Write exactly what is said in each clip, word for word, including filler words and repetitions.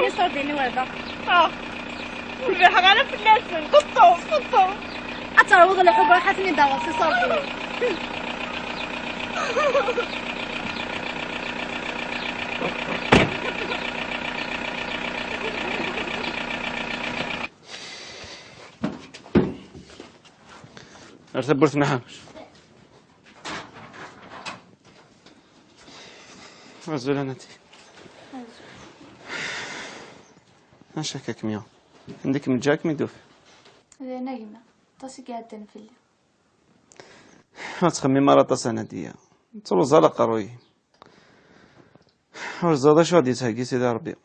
Iṣurdiyen-iw hada. Ah, ur lbiḥeɣ ara fell-asen. Teṭṭef, teṭṭef. Ad terwuḍ lḥubb, ruḥ ad ten-id-tawiḍ s iṣurdiyen. Ar tawwurt n Ḥanuc. Azul a Nati. Acu akka kem-yuɣ? Anda kem-ǧǧiɣ ad kem-id-ufiɣ. D ayen a gma, aṭas i iɛeddan fell-i. Ur ttxemmim ara aṭas a Nadiya. Ttruẓ ala aqerruy-im. Ur ẓriɣ d acu ad d-yettheggi Sidi Ṛebbi.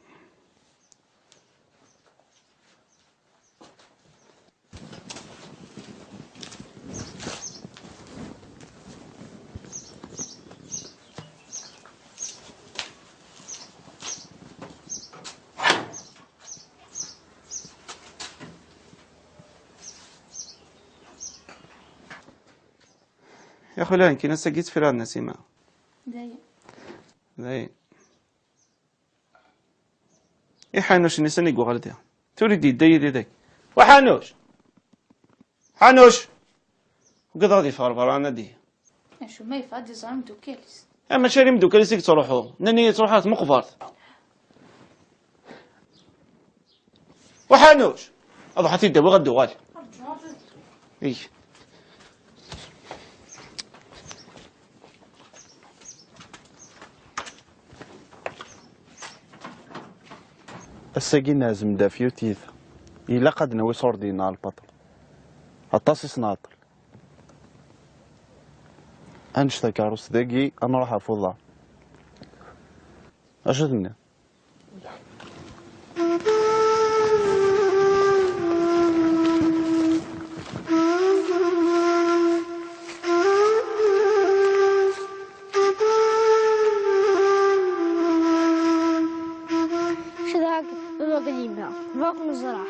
Ya xula, nekkini ass-agi ttefraɣ Nasima. Dayen. Dayen. I Ḥanuc-nni sani i yuɣal diɣ? Tura i d-yedda yid-i dagi. Wa Ḥanuc! Ḥanuc! Ugadeɣ ad yeffeɣ ɣer berra, a Nadiya. Acu ma yeffeɣ ad iẓer imeddukal-is. Eh, mačči ar imeddukal-is i yettruḥu. Nnan-iyi yettruḥu ɣer tmeqbert. Wa Ḥanuc! Ad ruḥ ad t-id-awiɣ ad d-uɣal. Rǧu, rǧu. Ih. Ass-agi neɛzem-d ɣef yiwet yita. Ilaq ad d-nawi iṣurdiyen ɣer lbaṭel. Aṭas i s-nɛeṭṭel. Ad neǧǧ takeṛṛust dagi, ad nruḥ ɣef uḍar. Acu tenniḍ? Cedhaɣ baba akked yemma, bɣiɣ ad ken-ẓreɣ.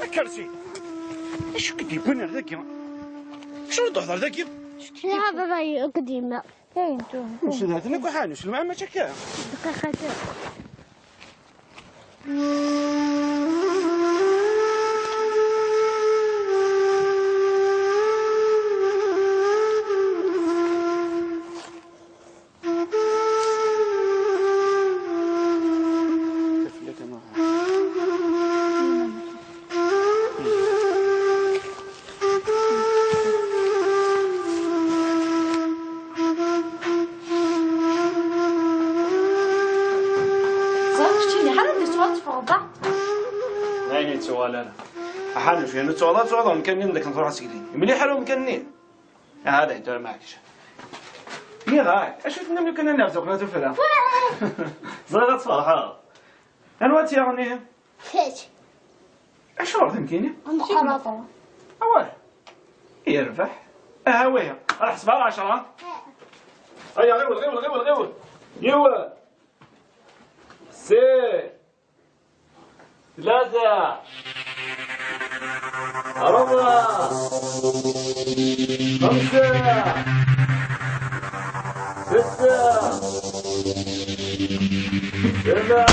Akersi! Acu k-d-yewwin ar dagi? Acu d-hḍer dagi? Ih, a baba, akked yemma. Msudhaten akk aḥanus, lmeɛna mačči akka. Dqiqa kan. Ẓriɣ keččini ḥalan d-yettwaṭṭef ɣeḍa. D ayen yettuɣal ara. Aḥanut yernu tuɣal ad tuɣal umkan-nni deg n truḥ sgelin. Mliḥ ara umkan-nni. Aha, d ay tura maɛkec. Niɣ-ak, acu tennam lukan ad nerzu kna tufra? Ẓriɣ ad tferḥeḍ. Anwa tt-yaɣen ihi? Kečč. Acuɣer d nekkini? Amqaraṭ. Awah. Yerbeḥ. Aha wihi. Ad ḥesbeɣ ɛecṛa. Aya, ɣiwel, ɣiwel, ɣiwel, ɣiwel. Yiwen. Sin. Tlata. Ṛebɛa. Xemsa. Setta. Sebɛa.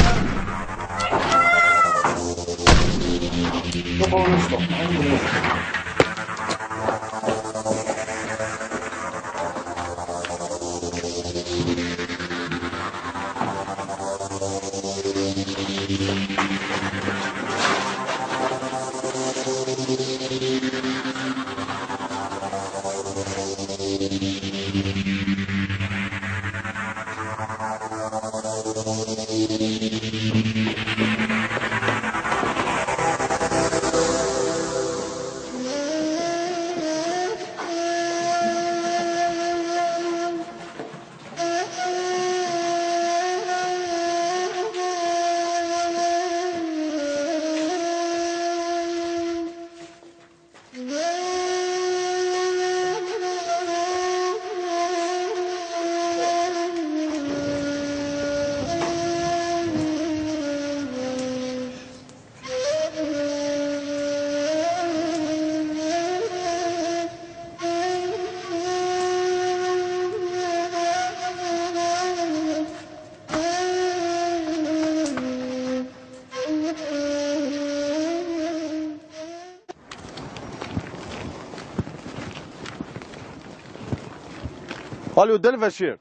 Ṭalyu Dda Lbacir.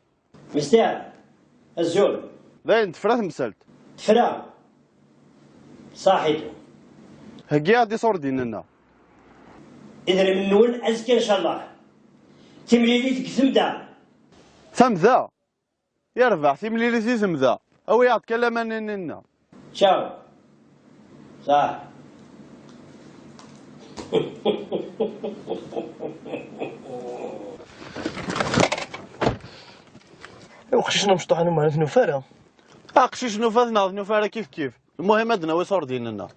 Mister, azul. Dayen, tefra temsalt. Tefra. Saḥit. Heggi-aɣ-d iṣurdiyen-nneɣ. Idrimen-nwen azekka, ncallah. Timlilit deg temda. Tamda? Yerbeḥ, timlilit i temda. Awi-aɣ-d kan laman-nni-nneɣ. Ciao. Ṣaḥ. Uqcic n umecṭuḥ n umar, ur t-nufi ara. Aqcic nufa-t neɣ ur t-nufi ara, kif kif. Lmuhim ad d-nawi iṣurdiyen-nneɣ.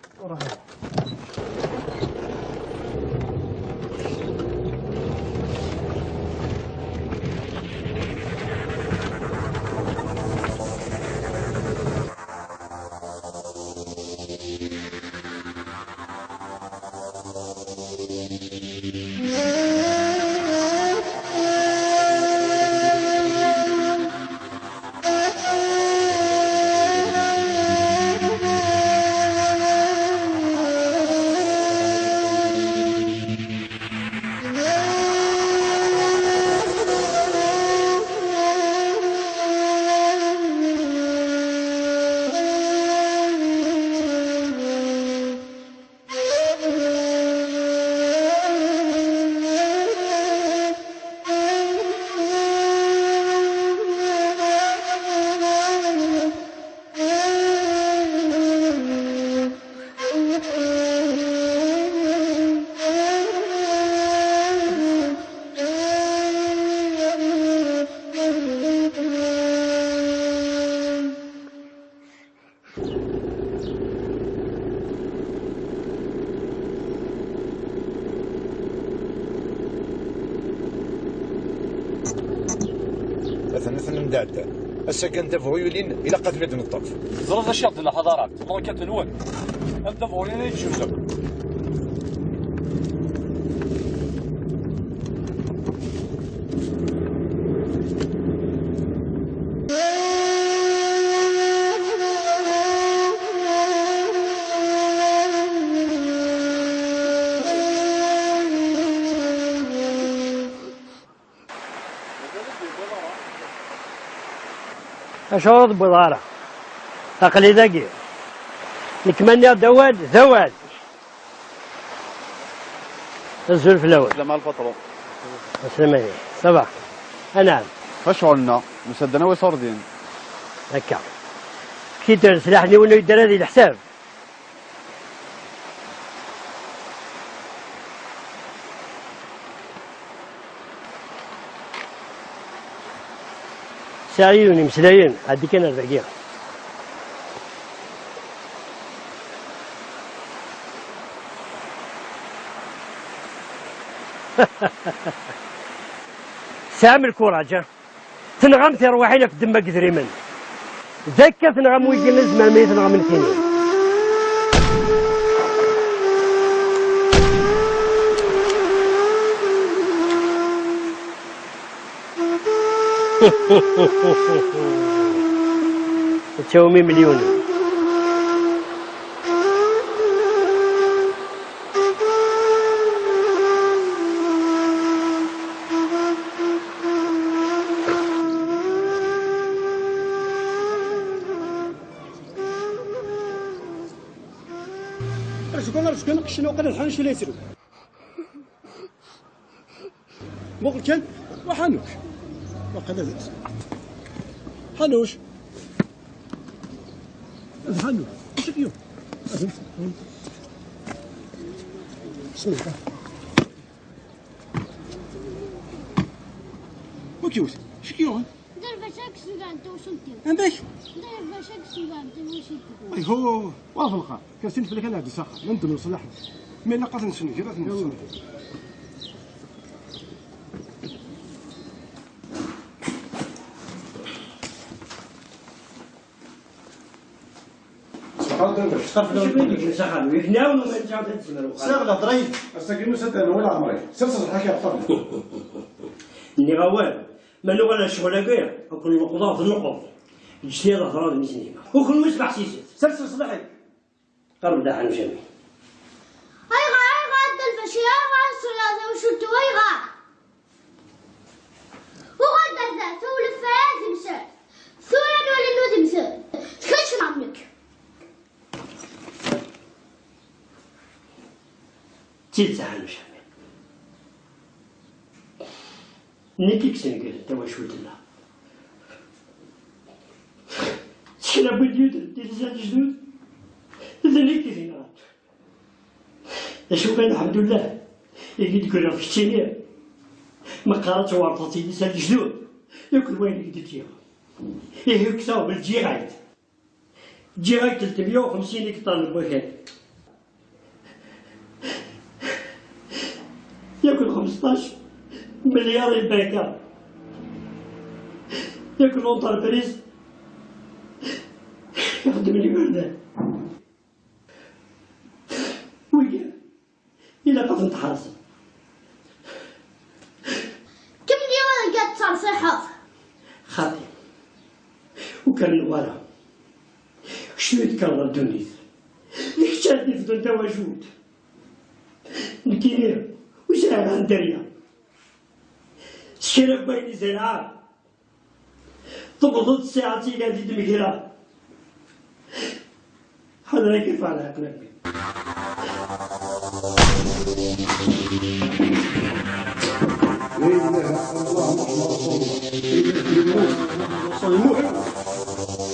Atan, atan mdɛeddan. Ass-agi anda bɣu yulin, ilaq ad ten-id-neṭṭef. Teẓriḍ acu i ɣ-d-nḥaḍarat? Lbarkat-nwen. Anda bɣu yulin i d-jemleɣ. Acuɣer ur tewwiḍ ara? Aql-i dagi. Nekk ma nniɣ-d awal, d awal. Azul fell-awen. Slam a lpatron. Aslama-yi. Ça va. Anɛam. Facɣel-nneɣ, nusa-d ad nawi iṣurdiyen. Akka. Peter, sslaḥ-nni ur yeddi ara di leḥsab. Sɛiɣ yiwen imeslayen, ɛeddi kan ar dagi. Tesɛam lkuraǧ, a? Tenɣam tirwiḥin ɣef ddemma n yedrimen. D akka tenɣam wigi i tzemrem ad iyi-tenɣem nekkini. Ad tawim imelyunen. Rju kan, rju kan, aqcic-nni waqila d Ḥanuc i la yettru. Muqel kan, wa Ḥanuc. Waqila d Ḥanuc. D Ḥanuc. Acu-k-yum? Bismillah. Wa k-yewwet? Acu k-yuɣen? Dder bac ad k-sudɛen tawacult-iw. Amek? Dder bac ad k-sudɛen tawacult-iw. Ayhuh, wa ɣef lxir. Kan sin fell-ak ad nɛeddi s axxam. Ma nedden leṣlaḥ. Ma ilaq ad t-nessenger, ad t-nessenger. Sɛiɣ lehḍra yid-k. Ass-agi nusa-d ad nawi leɛmer-ik. Sers ẓẓeḥ-ik ɣef ṭṭabla. Nniɣ awal, ma nuɣal ar ccɣel-agi, ad ken-nleqḍeɣ d nnqeḍ. Ǧǧet-iyi ad hedṛeɣ d mmi-s n gma. U kenwi sbeḥsiset. Sers ẓẓeḥ-ik. Qerreb-d a Ḥanuc a mmi. Ayɣer, ayɣer a Dda Lbacir, ayɣer a tessuleḍ tawacult-iw, ayɣer? Uɣal-d ar Sidi Saḥel Mecami. Nekk i yesnegren tawacult-nneɣ. S kra n wid yudren tilisa n lejdud, d nekk i t-yenɣan. D acu kan, lḥemdullah, i k-d-ggreɣ keččini. Ma qqar ad twerḍeḍ tilisa n lejdud, yakk d wayen i k-d-ǧǧiɣ. Ihi kkseɣ belǧiɣ-ak-d. Ǧǧiɣ-ak-d telt meyya u xemsin ikṭan n wakal. Yakk d xmesṭac melyar n lbanka. Yakk d l'entreprise ixeddmen iberdan. Wigi ilaq ad ten-tḥerzeḍ. Kemmel i wurgad tettṣerṣiḥeḍ. Xaṭi, ur k-rniɣ ara. Kečč i d-tekkreḍ ɣer ddunit. D kečč ara d-ifdun tawacult. Nekkini ur sɛiɣ ara dderya. S kra n wayen i zerɛeɣ, tewweḍ-d ssaɛa-tt iga di d-megraɣ. Ḥader ad k-irfeɛ leɛqel a mmi. لا إله إلا الله محمد رسول الله. إلا في الموت. صلى الله عليه وسلم.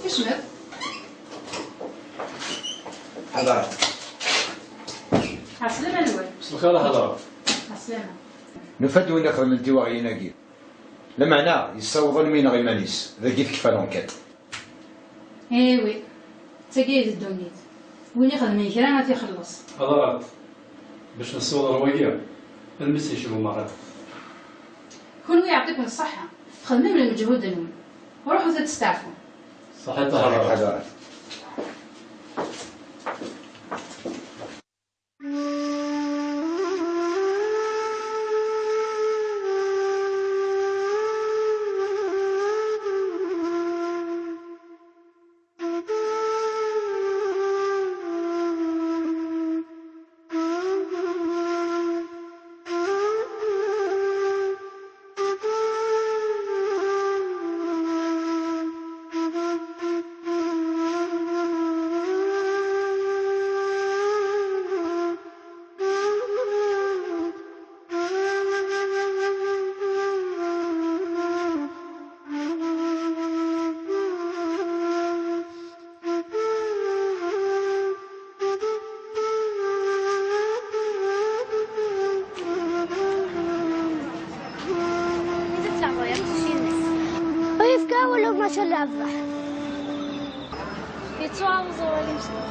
Kecmet. Ḥader. Ɛeslama-nwen. S lxir a Ḥader. Ɛeslama. Nufa-d win ixedmen tiwaɣyin-agi. Lameɛna yessaweḍ almi ineɣ iman-is, dagi tekfa l'enquête. Eh oui, d tagi i d ddunit. Win ixedmen kra ad t-ixelleṣ. Ḥader bac nessaweḍ ɣer wagi, almi s-yecbu merra. Kunwi yeɛṭikum ṣṣeḥḥa, txedmem lmeǧhud-nwen. Ruḥut ad testeɛfum. Ṣaḥit a Ḥader. Ur yefka awal ur maca lɛebbaḥ. Yettwaɛreḍ uẓawan imecṭaḥ.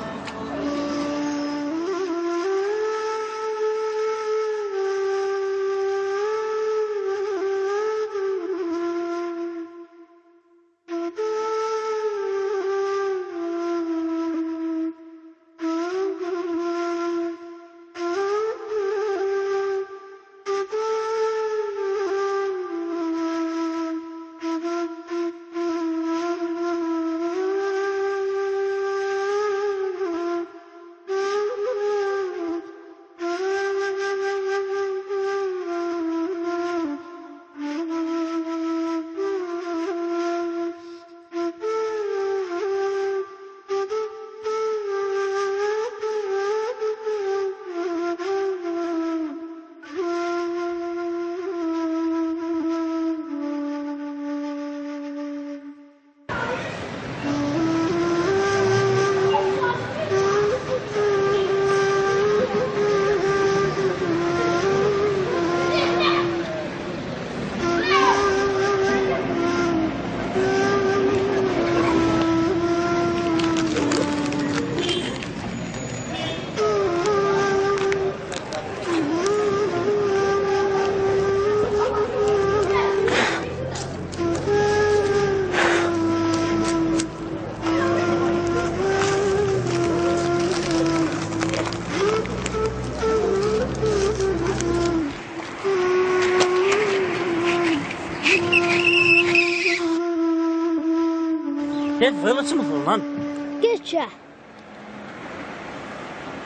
Kečč.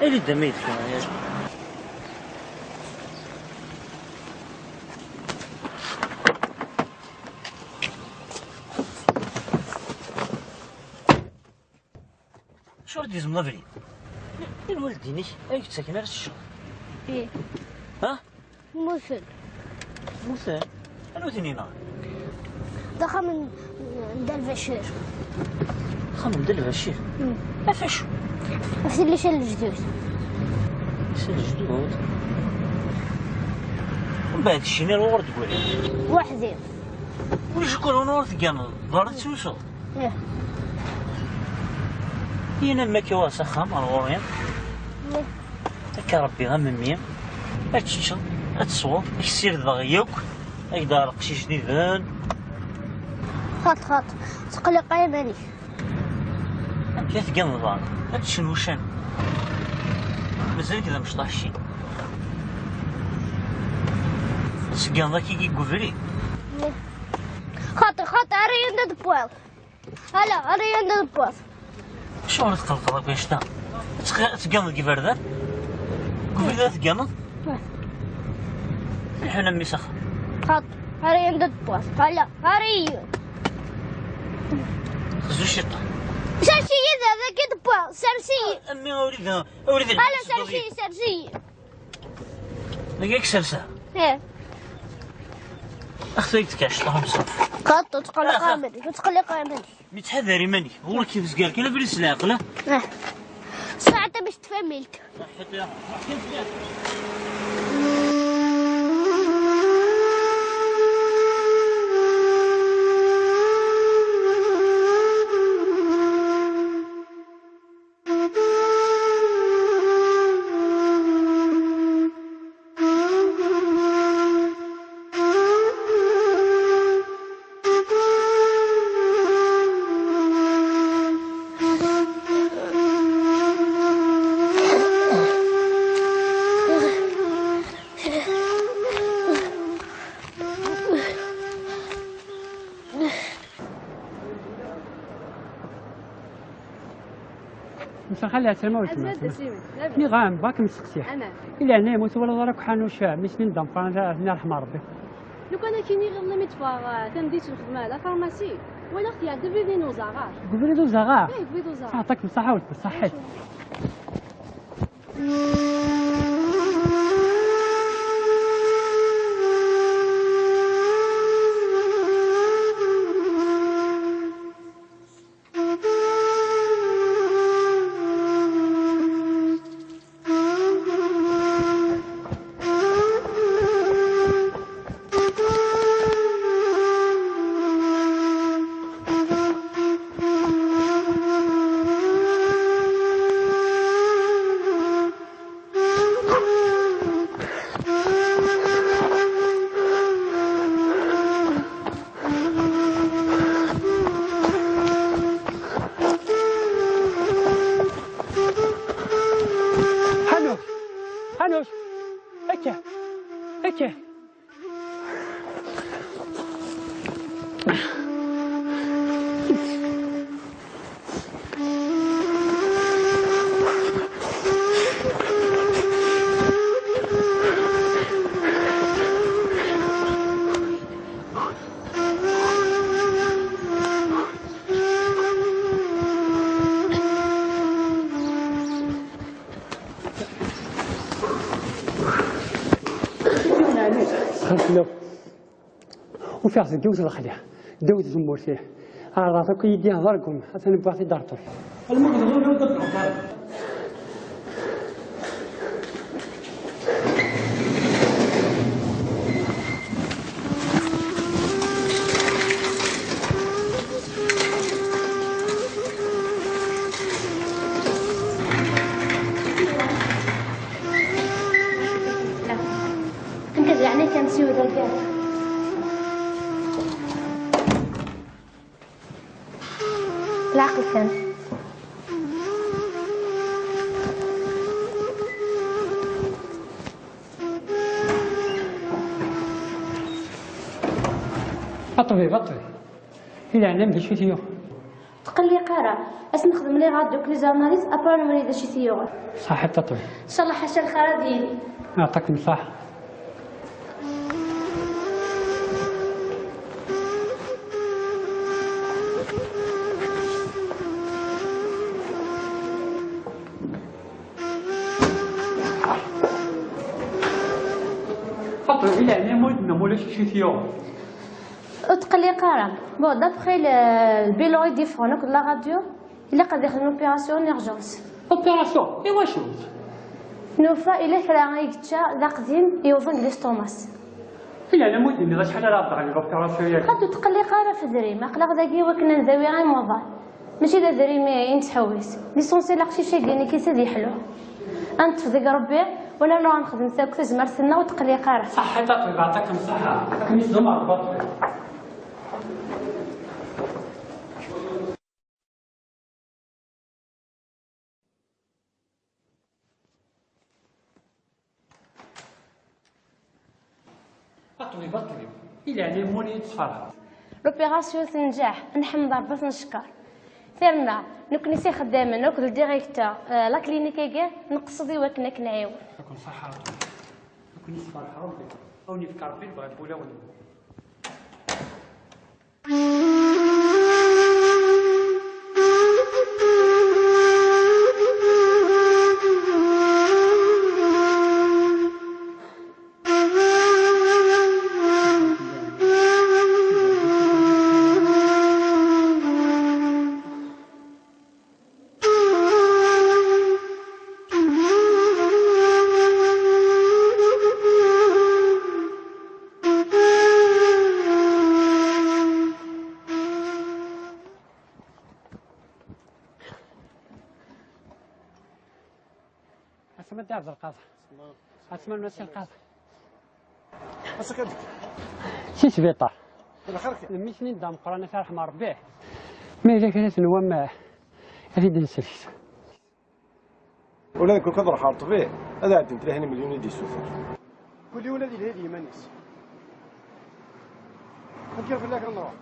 Ili-d a mmi-k. Acuɣer ur d-gezmeḍ abrid? Anwa lwaldin-ik ay yettaken ara teččeḍ? Ih. Ha? Mmuten. Mmuten? Anwa i ten-yenɣan? D axxam n, n Dda Lbacir. Axxam n Dda Lbacir? Mm. Ɣef acu? Ɣef tilisa n lejdud. Tilisa n lejdud? Mbeɛd ccini ar wuɣur d-gwrin? Weḥd-i. Ulac akk ur tegganeḍ, berra tettlusuḍ? Ih. Yini-am akka wa s axxam ar ɣur-i. Ih. Akka Rebbi a memmi, ad teččeḍ, ad tesweḍ, ad k-ssirdeɣ yakk, ad k-d-aɣeɣ lqecc ijdiden. Xaṭ, xaṭ, ttqelliq iman-ik. Amek i tegganeḍ daɣen? Ad teččen wuccan. Mazal-ik d amecṭuḥ cci. Tegganeḍ akka i deg ubrid? Ih. Xaṭi, xaṭi, ara yanda tewwiḍ. Ala, ara yanda tewwiḍ. Acuɣer i tqellqeḍ akk annect-a? Ad tq-, ad tegganeḍ deg iberdan? Deg ubrid ara tegganeḍ? Ih. Lḥun a mmi s axxam. Xaṭi, ara yanda tewwiḍ. Ala, ara iyi. Xzu ciṭṭaḥ. Sers-iyi da, dagi tewwiḍ. Sers-iyi. A mmi, a wlidi, a wlidi. Ala, sers-iyi, sers-iyi. Dagi i k-serseɣ? Ih. Axt ay d-tkac, ṭaḥ amsaf. Xaṭi, ur ttqelliq iman-ik, ur ttqelliq iman-ik. Mi ttḥadar iman-ik, ɣur-k tezger kan abrid s leɛqel, ah? Ih. Ssaɛa-t-am s tfamilt. Msa xali, ɛeslama weltma. Azul a Sliman. Labas. Nniɣ-am, bɣa kem-sseqsiɣ. Ana. I leɛnaya-m, ur twalaḍ ara akk ḥanuc, eh, mi s-nin d ameqqran, ad ten-irḥem Rebbi? Lukan ad k-iniɣ, iḍelli mi d-ffɣeɣ, eh, tameddit n lxedma, la pharmacie, walaɣ-t iɛedda deg ubrid n uzaɣar. Deg ubrid n uzaɣar? Eh, deg ubrid n uzaɣar. Teɛṭa-k ṣṣaḥa weltma, ṣaḥḥit. Ḥanuc! Ḥanuc! Akka! Akka! Xemslo. Ufiɣ-t deg yiwet lexla, ddaw tzemmurt-ih. Ɛerḍeɣ-t akk yid-i d argum, atan wwiɣ-t-id ar ṭṭul. Alma tebɣiḍ ad d-tɛeṭṭeḍ. Anda zeɛma kan siwel akka. Leɛqel kan. A ṭṭbib, a ṭṭbib. I leɛnaya-m d acu i t-yuɣen? Tqelliq ara. Ad s-nexdem les radios d les analyses, après ad nwali d acu i t-yuɣen. Ṣaḥit a ṭṭbib. Ncallah ḥaca lxir ad yili. Yeɛṭik ṣṣeḥḥa. Acu i t-yuɣen? Ur tqelliq ara. Bon, d'après le, le bilan i d-yeffɣen akked la radio, ilaq ad yexdem opération en urgence. Opération? I wacu? Nufa ila kra i yečča d aqdim yuḍen deg l'estomac. Ila, la mudin, acḥal ara ɣ-d-ɣen l'opération-yagi? Xaṭi, ur tqelliq ara ɣef diri-m, aql-aɣ dagi i wakken ad ndawi imuḍan. Mačči d adrim i nettḥewwis. L'essentiel aqcic-agi nekk-is ad yeḥlu. Ad neṭṭef deg Rebbi, wala nruḥ nexdem akk tazmert-nneɣ, ur tqelliq ara. Ṣaḥḥit a ṭṭbiba, ṭakem ṣaḥḥa. Akken i s-d umeṛ baṭel. A ṭṭbib, a ṭṭbib, i leɛnaya-m ur iyi-d-ttferḥeḍ. L'opération tenǧeḥ, nḥemd Ṛebbi, ad t-neckeṛ. Tirna, nekkni s ixeddamen akked le directeur, euh, la clinique-agi, neqsed i wakken ad k-nɛiwen. Ad ken-ṣaḥḥa Ṛebbi. Ad ken-yessferḥ Ṛebbi. A wen-yefk Ṛebbi lebɣi n wulawen-nwen. Asma Dda Ɛebdelqader. Asma Lmasi Lqader. Ass-a kan. Si sbiṭar. Ala xir kan. Mmi-s-nni n Dda Meqqran, ad t-yerḥem Ṛebbi. Ma yella kra tenwam, eh, ad t-id-nselket. Ula d nekk ad ruḥeɣ ar ṭṭbib, ad ɛeddin tlata n milyun i d-yessuter. Kul yiwen ad yelhi d yiman-is. Ad kker fell-ak ad nruḥ.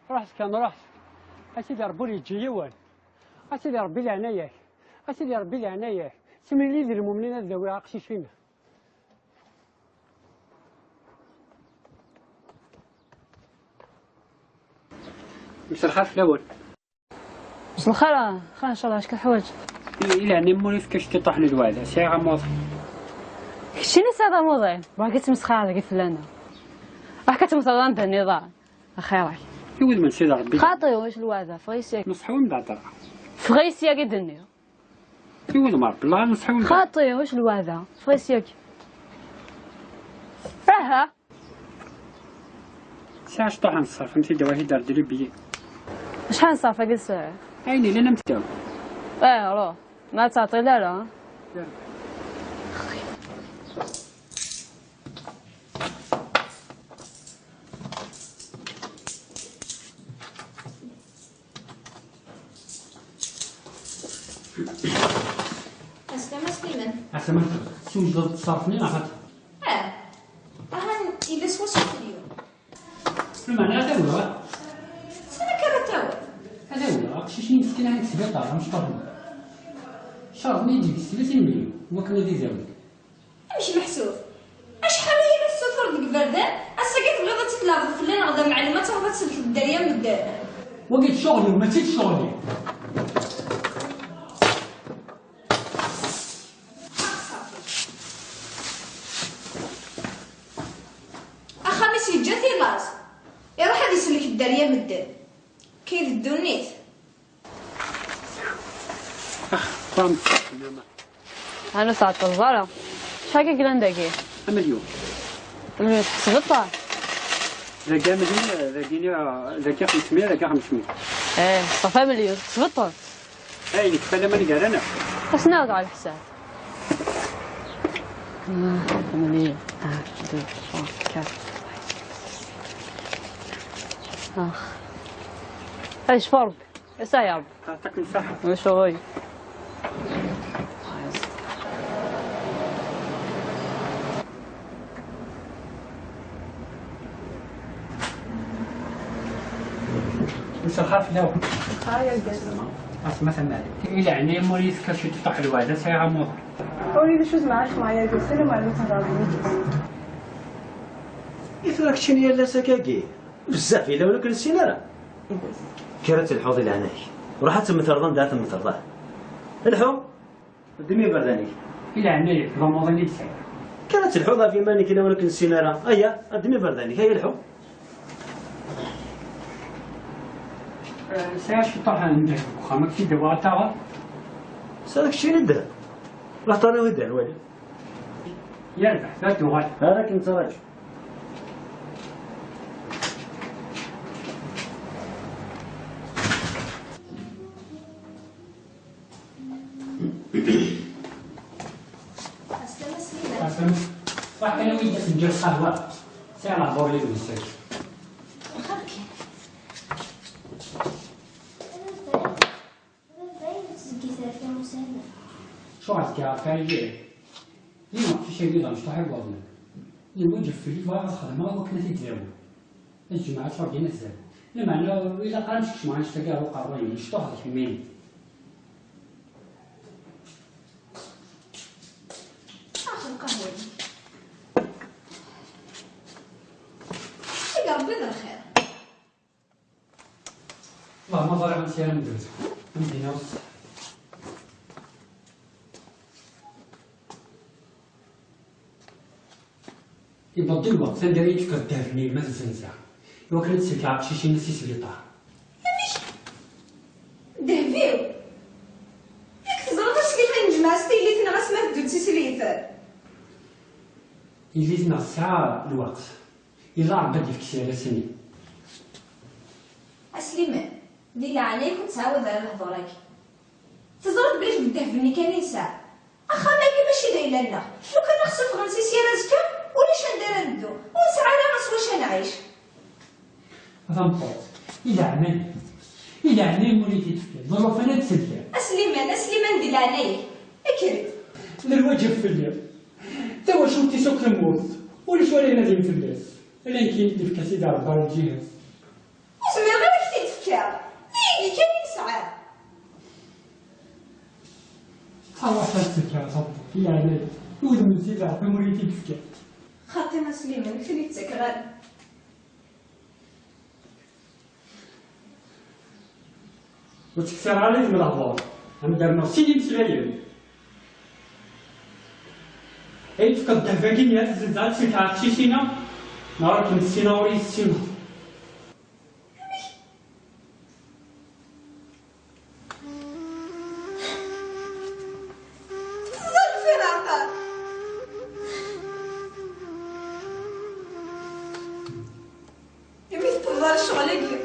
Ruḥet kan, ruḥet. A Sidi Ṛebbi ur yeǧǧi yiwen. A Sidi Ṛebbi leɛnaya-k. A Sidi Ṛebbi leɛnaya-k. Semlili d lmumnin ad dawiɣ aqcic-ina. Mselxir fell-awen. Mselxir, xir ncallah, acu teḥwaǧ? I, i leɛnaya-m ur yefka ciṭiṭuḥ n lweɛda, sɛiɣ amuḍin. Keččini tesɛiḍ amuḍin, bɣa ad tmesxir deg fell-aneɣ. Ruḥ kan temmteḍ anda nniḍen. Axir-ak. I wudem n Sidi Ṛebbi. Xaṭi, ulac lweɛda, ffeɣ sya. Neṣḥu mbeɛd ara. Ffeɣ sya i d-nniɣ. I wudem Ṛebbi, Allah neṣḥu mbeɛd. Xaṭi, ulac lweɛda, ffeɣ sya. Aha. Sɛiɣ cṭuḥ n ṣṣerf, am tidawit i d-ar diri biyi. Acḥal n ṣṣerf agi tesɛiḍ? Ayen yellan am tidawit. Eh, ruḥ. Ma tettɛeṭṭil ara, ha? Aslama Sliman. Aslama, twejdeḍ ṣṣerf-nni neɣ xaṭi? Ah, ahan yella swaswa fell-i. Lameɛna ad awiɣ. Sani akka ara tawiḍ? Ad awiɣ, aqcic-nni yefkan-aɣ-d sbiṭar, amecṭuḥ-nni. Cerḍen-iyi-d deg-s tlata n milyun, wakken ad idawi. Amek meḥsub? Acḥal aya i la tessutureḍ deg iberdan, ass-agi tebɣiḍ ad tt-id-tleɛbeḍ fell-aneɣ d amɛellem, ad tṛuḥeḍ ad tsellkeḍ dderya n medden? Wagi d ccɣel-iw, mačči d ccɣel-ik. Axxam-is yeǧǧa-t i laẓ, iruḥ ad isellek dderya n medden. Kay d ddunit. Ax, qqam. Anu tɛeṭṭleḍ ara. Acḥal i yellan dagi? Amelyun. Amelyun tḥesbeḍ-t? Dagi amelyun, dagi, dagi xemsmya, dagi xemsmya. Eh, ṣafi amelyun, tḥesbeḍ-t? Ay, nekfa laman gar-aneɣ. Ad s-nɛawed ɣer leḥsab. Ah, amelyun. Ah, deux, trois, quatre. Ah. Ay, cfu Rebbi. Asa ya Rebbi. Yeɛṭik ṣṣeḥḥa. Ulac aɣilif. Mselxir fell-awen. Xir argaz. Asma tamare. I leɛnaya-m ur yi-tefka ciṭuḥ n lweɛda, sɛiɣ amuḍin. Ur yelli d acu zemreɣ ad xedmeɣ ay argaz, ssarameɣ ad tehḍeṛ d wid-is. I tura keččini yal ass akkagi? Bezzaf yella ur k-nessin ara. Kker ad telḥuḍ i leɛnaya-k. Ruḥ ad temmteḍ anda ara temmteḍ, ah. Lḥu! Ddem iberdan-ik. I leɛnaya-k, d amaḍal i d-sɛiɣ. Kan ad telḥuḍ ɣef yiman-ik, lawan ur k-nessin ara. Aya, ddem iberdan-ik, aya lḥu. Eh, sɛiɣ ciṭṭaḥ n ddheb deg uxxam, ad k-t-id-awiɣ ad taɣeḍ. Sɛiɣ keččini ddheb? Laxtar-iw i ddheb, wali. Yerbeḥ, ad d-uɣal. Ara k-nettraǧu. Aslama Sliman. Aslama. Ruḥ kan awi-d afenǧal n lqahwa. Sɛiɣ lehdur yid-wen seg. Lxir kan. Acuɣer tga ɣef Yidir? Yiwen uqcic-agi d amecṭuḥ i iwaḍnen. Iwaǧeb fell-i, bɣiɣ ad xedmeɣ i wakken ad t-id-dawiɣ. Ad jemɛeɣ iṣurdiyen ad t-dawiɣ. Lameɛna ilaq ara nsekcem annect-agi ɣer uqerruy-nni, mecṭuḥ d kemmini. Ax lqahwa-nni. Seg Ṛebbi d lxir. Wah, ma ẓriɣ ansi ara nebdu. Am din-a. Iwweḍ-d lweqt anda ara yi-tefkeḍ ddheb-nni i yemma tezzenza, iwakken ad tsellkeḍ aqcic-inna si sbiṭar. Amek? Ddheb-iw? Yak teẓriḍ asmi kan nejmeɛ s teylin-nneɣ asmi ara teddu d tislit. Yelli-tneɣ tesɛa lweqt. Yella Ṛebbi ad d-yefk s yal ass-nni. A Sliman, di leɛnaya-k ur ttɛawad ara lehdur-agi. Teẓriḍ belli d ddheb-nni kan i nesɛa. Axxam-agi mačči d ayla-nneɣ. Lukan ad ɣ-ssufɣen si sya ar azekka, ulac anda ara neddu. Ur nesɛi ara s wacu ad nɛic. A tameṭṭut, i leɛnaya-k, i leɛnaya-m ur iyi-t-id-tefkiḍ, d llufan ad d-tselkeḍ. A Sliman, a Sliman, di leɛnaya-k, kker-d. D lwaǧeb fell-i. Tawacult-is akk temmut, ulac wala inadin fell-as. Ala nekk i d-yefka Sidi Ṛebbi lǧiha-s. Ur zmireɣ ara ad k-t-id-fkeɣ. D ayagi kan i nesɛa. Ṛwaḥ ad tt-fkeɣ, a tameṭṭut, i leɛnaya-k. I wudem n Sidi Ṛebbi ur iyi-t-id-tefkiḍ. Xaṭi a Sliman, ur ten-id-ttakeɣ ara. Ur ttkeṣṣireɣ ara deg lehdur, am d-rnuɣ sin imeslayen. Ay tefkeḍ ddheb-agi-nni ad tezzenzeḍ ad tsellkeḍ aqcic-inna, neɣ akken ssineɣ ur yi-tessineḍ. Teẓẓal firaq. Imi tewweḍ ɣer ccɣel-agi,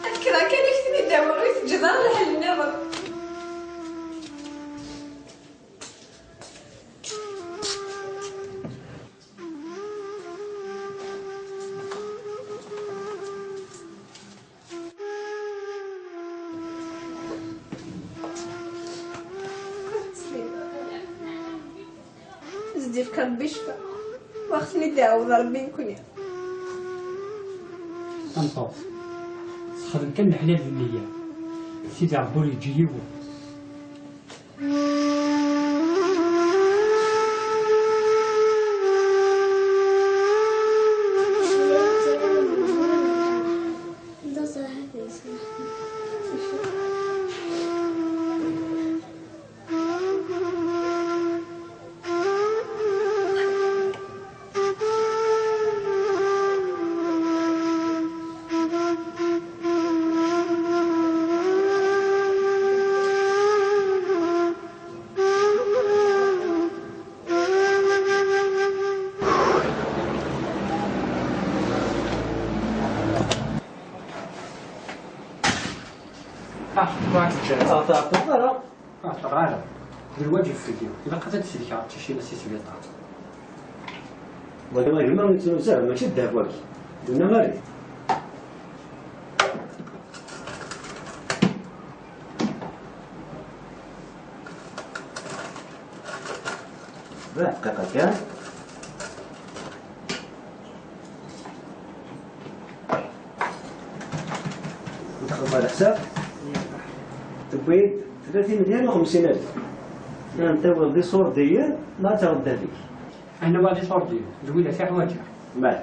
ad kkreɣ kan ad k-ten-id-awiɣ, ur teǧǧiḍ ara lḥal nniḍen. Zdi-fk Ṛebbi ccfa, wa ɣ-ten-id-iɛawed Ṛebbi nekni. Tameṭṭut, texdem kan leḥlal d nniya, Sidi Ṛebbi ur yeǧǧi yiwen. Ah, ur teǧǧa ara. Ur teɛṭiḍ ara. Ah, teɣra. D lwaǧeb fell-i. Ilaq ad d-sellkeɣ aqcic-inu si sbiṭar. Wagi a gma, nettnuzu, mačči d ddheb wagi. D unamari. Bɛed dqiqa kan. Txedmeḍ leḥsab? Tewwi-d tlatin meyya u xemsin alef. Ad tawiḍ d iṣurdiyen, neɣ ad tawiḍ ddheb-ik? Ad nawi d iṣurdiyen, d widak i ḥwaǧeɣ. Mah.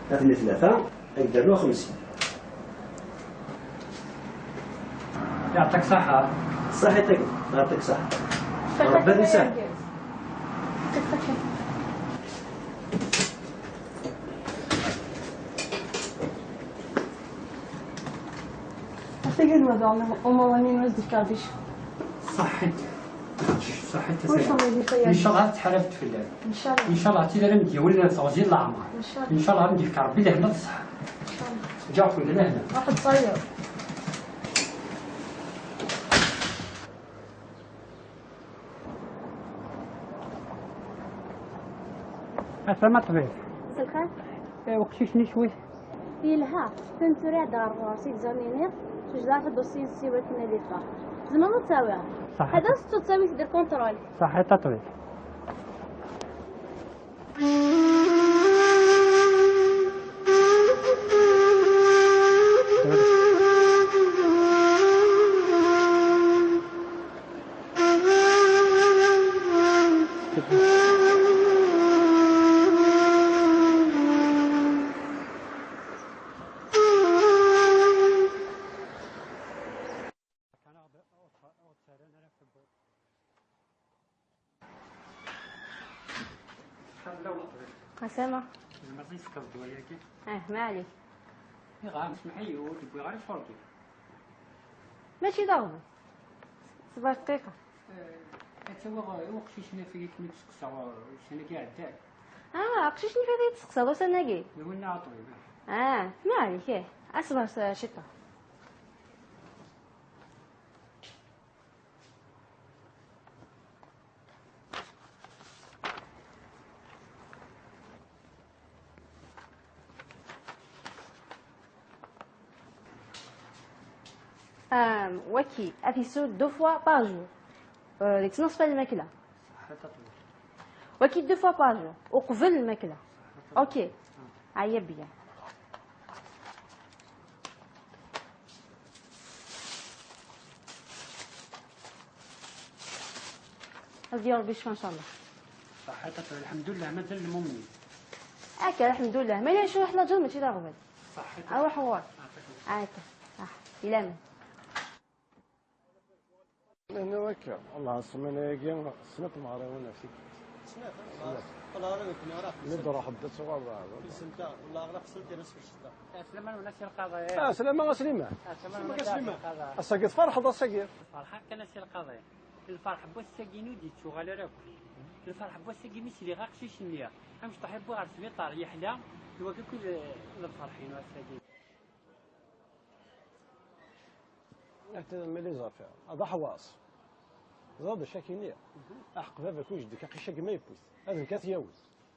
Atni tlata, ad k-d-rnuɣ xemsin. Yeɛṭik ṣaḥa. Ṣaḥit-ak, yeɛṭik ṣaḥa. Rebbi ad isahel. Ata kan wa daɣen, umaḍan-inu ad d-ifk Rebbi ccfa. Ṣaḥit. Ṣaḥit a Saɛid. Ncallah ad tḥarafet fell-am. Ncallah. Ncallah ad tili ara m-d-yawin teɣzi n leɛmer. Ncallah. Ncallah ad m-d-yefk Rebbi lehna d ṣṣeḥḥa. Ncallah. Ǧǧiɣ-ken d lehna. Ruḥ ttṣayed. Asama ṭbib. Selxir. Eh, uqcic-nni cwi. Yelha, atan tura iɛedda ɣer ɣur-s, i yeẓran ini, tujdeɛ tadusi n ssiwat n Alifa. Tzemreḍ ad tawiḍ. Ṣaḥit. Ad as-tettuḍ tawit di lkuntrul. Ṣaḥit a ṭbib. Asama. Zemreḍ ad yi-tefkeḍ ddwa-agi? Ah, ma ɛlik. Iɣa, semmeḥ-iyi, ur d-wwiɣ ara iṣurdi. Mačči d aɣbel. Ṣber dqiqa. Eh, ad tawiɣ, eh, i uqcic-nni ɣef i kem-id-seqsaɣ, eh, ussan-agi iɛeddan. Ah, aqcic-nni ɣef i yi-d-tseqsaḍ ussan-agi? D winna a ṭbib. Ah, ma ɛlik, ih. Asber s-, ciṭṭa. Ah, waki, ad t-yessu deux fois par jour. Euh, deg tnaṣfa n lmakla. Waki deux fois par jour, uqbel lmakla. Ok. Aya bya. Ad yaṛ Ṛebbi ccfa, ncallah. Ṣaḥit a ṭṭbib, lḥemdullah, mazal lmumin. Akka, lḥemdullah. Ma yella cwiḥ laǧer, mačči d aɣbel. Ṣaḥit a ṭṭbib. Aṛuḥ ɣur. Ɛṭik. Akka. Ah, ilaman. Nniɣ akka, Allah, ssmana-agi, snat temɣriwin ɣef tikkelt. Snat, snat. Qqel ɣer nekni ara. Mi d-ruḥ, d-tuɣal. Fi senta, wallah, ɣer aqsel kan asfel. Ɛeslama-nwen a Si Lqaḍi. Ɛeslama a Sliman. Ɛeslama-nwen a Si Lqaḍi. Ass-agi tferḥeḍ, ass-agi? Ferḥeɣ kan a Si Lqaḍi. Lferḥ n wass-agi ur d-yettuɣal ara akk. Lferḥ n wass-agi mi sliɣ aqcic-nni amecṭuḥ i wwiɣ ɣer sbiṭar yeḥla, d wagi akk i d, d lferḥ-inu ass-agi. Ata ma les affaires. Ad aḥwaṣ. Ẓer d acu ak-iniɣ. Aḥeq baba-k ujdik aqcic-agi ma yewwi-t. Ad nekk ad t-yawi.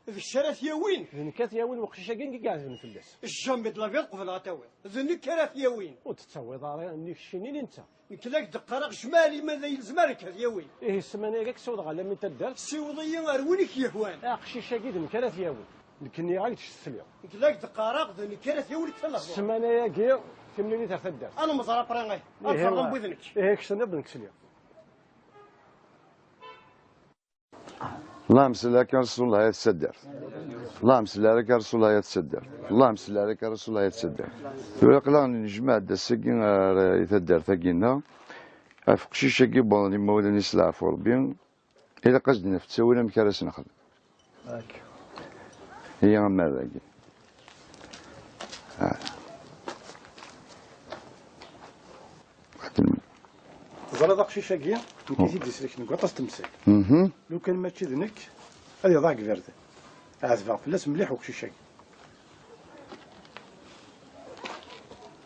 D kečč ara t-yawin? D nekk ara t-yawin, weqcic-agi i iɛedben fell-as. Jamais de la vie qebleɣ ad t-awiɣ. D nekk ara t-yawin. Ur t-tettawiḍ ara, nni keččini netta. Nekk la k-d-qqareɣ, jmaɛ liman la yelzem ara nekk ad t-yawin. Ihi ssmana-agi ad k-ssiwḍeɣ ɣer la mi taddart. Siweḍ-iyi ar win i k-yehwan. Aqcic-agi d nekk ara t-yawin. Nekkni ad k-tesliɣ. Nekk la k-d-qqareɣ, d nekk ara t-yawin deg talehḍur. Ssmana-agi, timlilit ar taddart. Ad nemmẓer après, ihi. Ad ferɣen wid nekk. Ihi, kksen-d nekk sliɣ. Allahumma salli ala Rasulillah ayat taddart. Allahumma salli ala Rasulillah ayat taddart. Allahumma salli ala Rasulillah ayat taddart. Tura aql-aɣ nejmeɛ-d ass-agi ar, i taddart-agi-nneɣ. Ɣef uqcic-agi wwḍen imawlan-is leɛfu Rebbi. Ilaq ad s-d-naf ttawil amek ara s-nexdem. Akka. Ihi amarrag. Ah. Teẓriḍ aqcic-agi, nekk i t-id-isellken deg waṭas n temsal. Mhm. Lukan mačči d nekk, ad iḍaɛ deg iberdan. Ɛetbeɣ fell-as mliḥ uqcic-agi.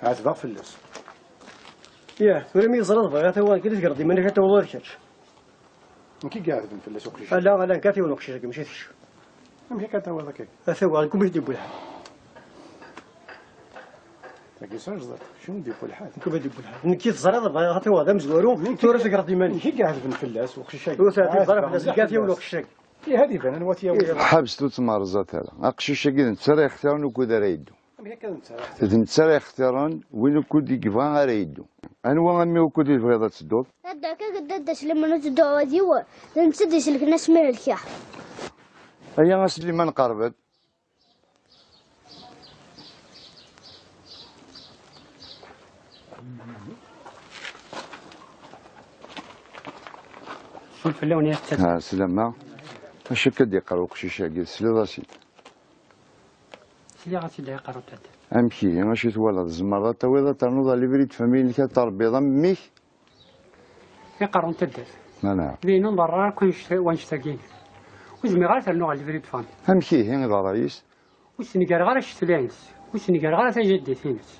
Ɛetbeɣ fell-as. Yah, tura mi teẓriḍ bɣiɣ ad tawiḍ, nekk i tgerḍ iman-ik ad tawiḍ ula d kečč. Nekk i iɛetben fell-as uqcic. Ala, ala, nekk ad t-yawi uqcic-agi, mačči d kečč. Amek akka ad tawiḍ akka? Ad tawiḍ, deg umi t-id-yewwi lḥal. Tagi s ajẓiṭ, kečč umi d-yewwi lḥal. Deg umi d-yewwi lḥal. Nekk i teẓriḍ, bɣiɣ ad tawiḍ d amezwaru, tura tegreḍ iman-ik. Nekk i iɛetben fell-as uqcic-agi. Ur teɛtib ara fell-as, nekk ad t-yawi uqcic-agi. Ih, ad iban anwa t-yawin. Ḥebset ur tmerẓat ara. Aqcic-agi d netta ara yextiren ukud ara yeddu. Amek akka d netta ara yextiren? D netta ara yextiren win ukud i yebɣa ara yeddu. Anwa a mmi ukud i tebɣiḍ ad tedduḍ? Dadda, akka d dadda Sliman ur tedduɣ wad yiwen. D netta d-iselken asmi helkeɣ. Aya a Sliman qerreb-d. Sul fell-awen ya ttat. Ah, slama. Acu akka d-yeqqar uqcic-agi? Tesliḍ-as-id? Sliɣ-as-id, yeqqar uṭaṭ. Amek ihi? Acu twalaḍ? Tzemreḍ ad tawiḍ, ad ternuḍ alibri d famille-inek, ad terbiḍ am mmi-k? Yeqqar uṭaṭ. Mana? Din ur ḍerreɣ akk wanect-, wanect-agi. Ur zmireɣ ara ad ternuɣ alibri d famille. Amek ihi i d ṛṛay-is? Ur snegareɣ ara ccetla-ines, ur snegareɣ ara tajaddit-ines.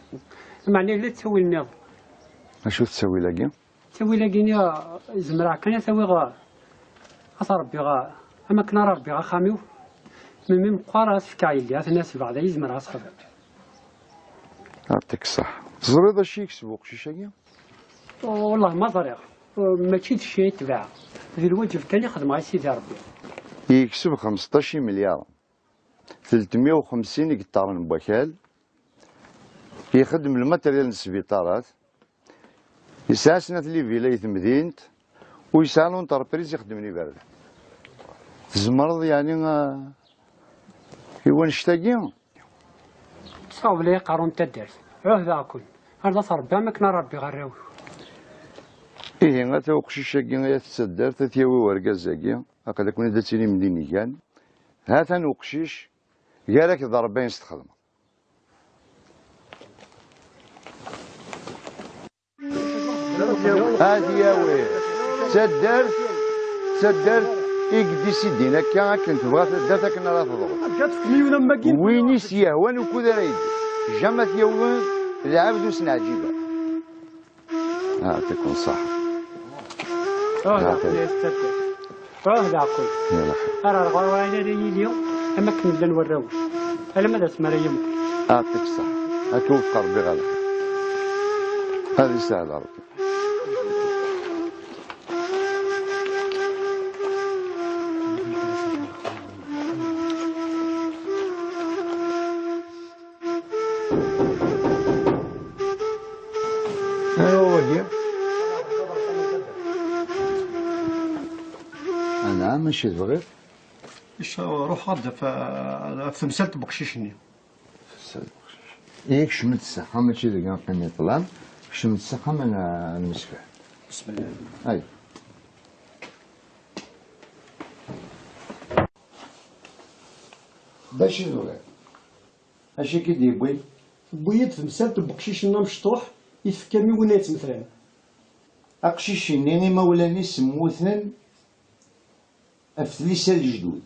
Meɛna yella ttawil nniḍen. Acu ttawil-agi? Ttawil-agi-nni, zemreɣ kan ad t-awiɣ, ad t-ṛebbiɣ, am akken ara ṛebbiɣ axxam-iw. Melmi meqqar ad t-fkeɣ yelli, ad t-nasbeɣ, d ayi zemreɣ ad t-xedmeɣ. Yeɛṭik ṣṣeḥḥa. Teẓriḍ acu yekseb uqcic-agi? Wellah ma ẓriɣ. Mačči d cci i tebɛeɣ. D lwaǧeb kan i xedmeɣ i Sidi Ṛebbi. Yekseb xemseṭṭac imelyaren. Telt meyya u xemsin igeṭṭaren n wakal, ixeddem lmateryal n sbiṭarat, yesɛa snat livila i temdint, u yesɛa l'entreprise ixeddmen iberdan. Tzemreḍ, yeɛni, a, i wanect-agi? Ttesseɣ belli iqerru n taddart, ɛuhdeɣ-ken, ar d at Ṛebbi am akken ara ṛebbiɣ arraw-iw. Ihi, ata uqcic-agi ay at taddart, ad t-yawi urgaz-agi, aql-aken ad tinim d inigan. Ha-t-an uqcic, gar-ak d Ṛebbi ayen s-txedmeḍ. Ad yawi. D taddart, d taddart i yeddisidin akka, akken tebɣa taddart, akken ara teḍru. Win i s-yehwan ukud ara yeddu. Jamais ad t-yawi lɛebd ur s-neɛǧib ara. Yeɛṭikum ṣṣeḥḥa. Ruḥ d Yeɛṭik. Ɛqel, ya Sidi. Ruḥ d Ɛqel. Yalla xir. Ar ar ɣur-ɣur ara yili, am akken llan warraw. Alamma d asmi ara yemmut. Yeɛṭik ṣṣeḥḥa. Ad k-iwefeq Ṛebbi ɣer lxir. Ad yesseɛd Ṛebbi. Anwa wagi? Anɛam, acu tebɣiḍ? Ic-, ruḥ ad f-, ɣef temsalt n weqcic-nni. Temsalt n weqcic. Ihi kecmet s axxam, mačči deg aqim i ṭṭlam, kecmet s axxam ad n-, ad nemsefham. Bismillah. Ay. D acu i tebɣiḍ? Acu i k-id-yewwin? Tewwi-yi-d temsalt n weqcic-nni amecṭuḥ i tefkam i win ay yettmetran. Aqcic-nni, imawlan-is mmuten ɣef tlisa n lejdud.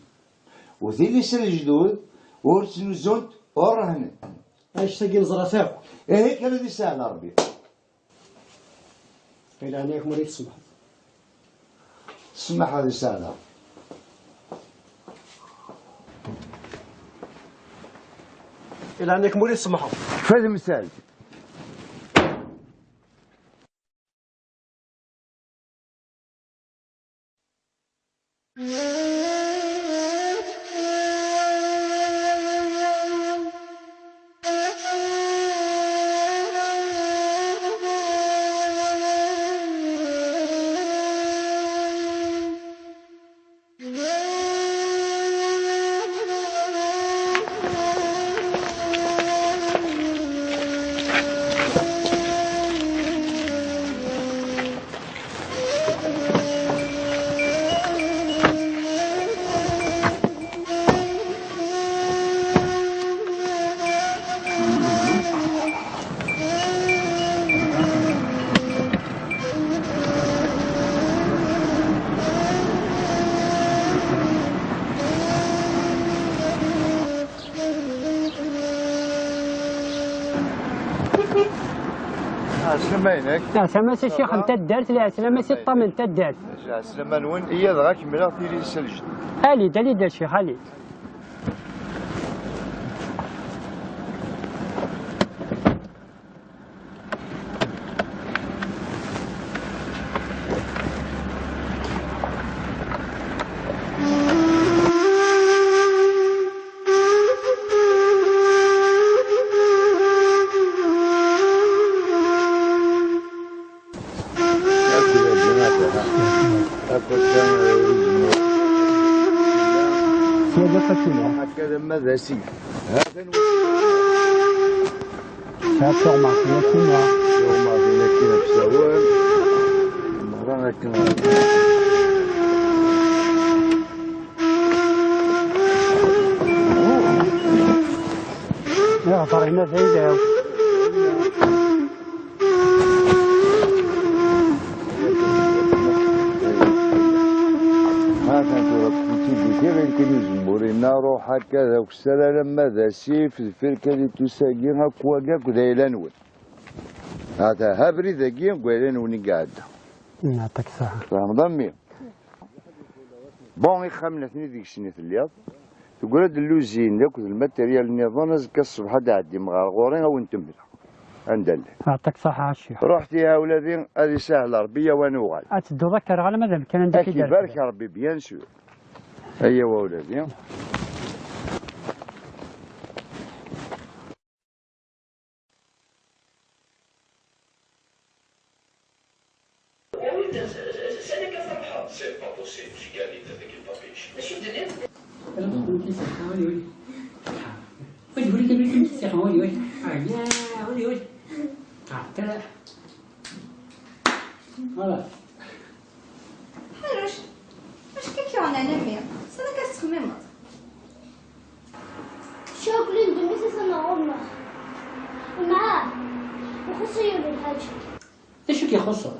U tilisa n lejdud ur ttnuzunt, ur rehnen. Annect-agi neẓra-t akk. Ihi kan ad yesseɛd Ṛebbi. Di leɛnaya-k ma ur yi-tsemḥeḍ. Ssmaḥ ad yesseɛd Ṛebbi. Di leɛnaya-k ma ur yi-tsemḥeḍ. Kfa temsalt. Ɛeslama-inek. Ɛeslama-s a ccix n taddart, lɛeslama-s i ṭṭam n taddart. Ɛeslama-nwen, iya dɣa kemmleɣ tili s lǧed. Ali-d, ali-d a ccix, ali-d. Sya d afatin. Akka d ama d asif. Tesɛa tuɣmas n wakina. Tuɣmas n Kra n usawal. Merra akken. Iɣder-ina d ayla-w. Ha-t-an tura, ttnettidikiɣ, ilkin uzemmur-inna, ruḥ akka d akessar alamma d asif, deffir kan i tusa-gi, akk wagi akk d ayla-nwen. Ha-t-a, ha abrid-agi, deg ayla-nwen i iɛedda. Yeɛṭik ṣṣeḥḥa. Tfehmeḍ a mmi? Bon, ixxamen atni deg-sen i telliḍ. Teggra-d lluzin akked lmateryal nniḍen, azekka ṣṣbeḥ ad d-ɛeddim ɣer ɣur-i, ad wen-ten-mleɣ. Anda llan? Yeɛṭik ṣṣeḥḥa a ccix. Ruḥet ihi a wladi, ad isahel Ṛebbi, a wa nuɣal. Ad tedduḍ akka ar ɣalma d amkan anda i k-ibarek Ṛebbi, bien sûr. Aya a wladi. Awi-d, s-, s-, s-, s-, s-, c'est pas possible, j'ai gagné avec une papiche. D acu d-tenniḍ? Ula d nekkni s-, uli, uli. Uli, uli, uli, uli, uli. Ah, ya, uli, uli. Ah, tala. Voilà. Ḥaruc, acu k-yuɣen a mmi? Sani akka tettxemmimeḍ? Cakli n ddunit atan ɣur-neɣ. Mɛa, ixuṣ-iyi lḥaǧa. D acu k-ixuṣṣen?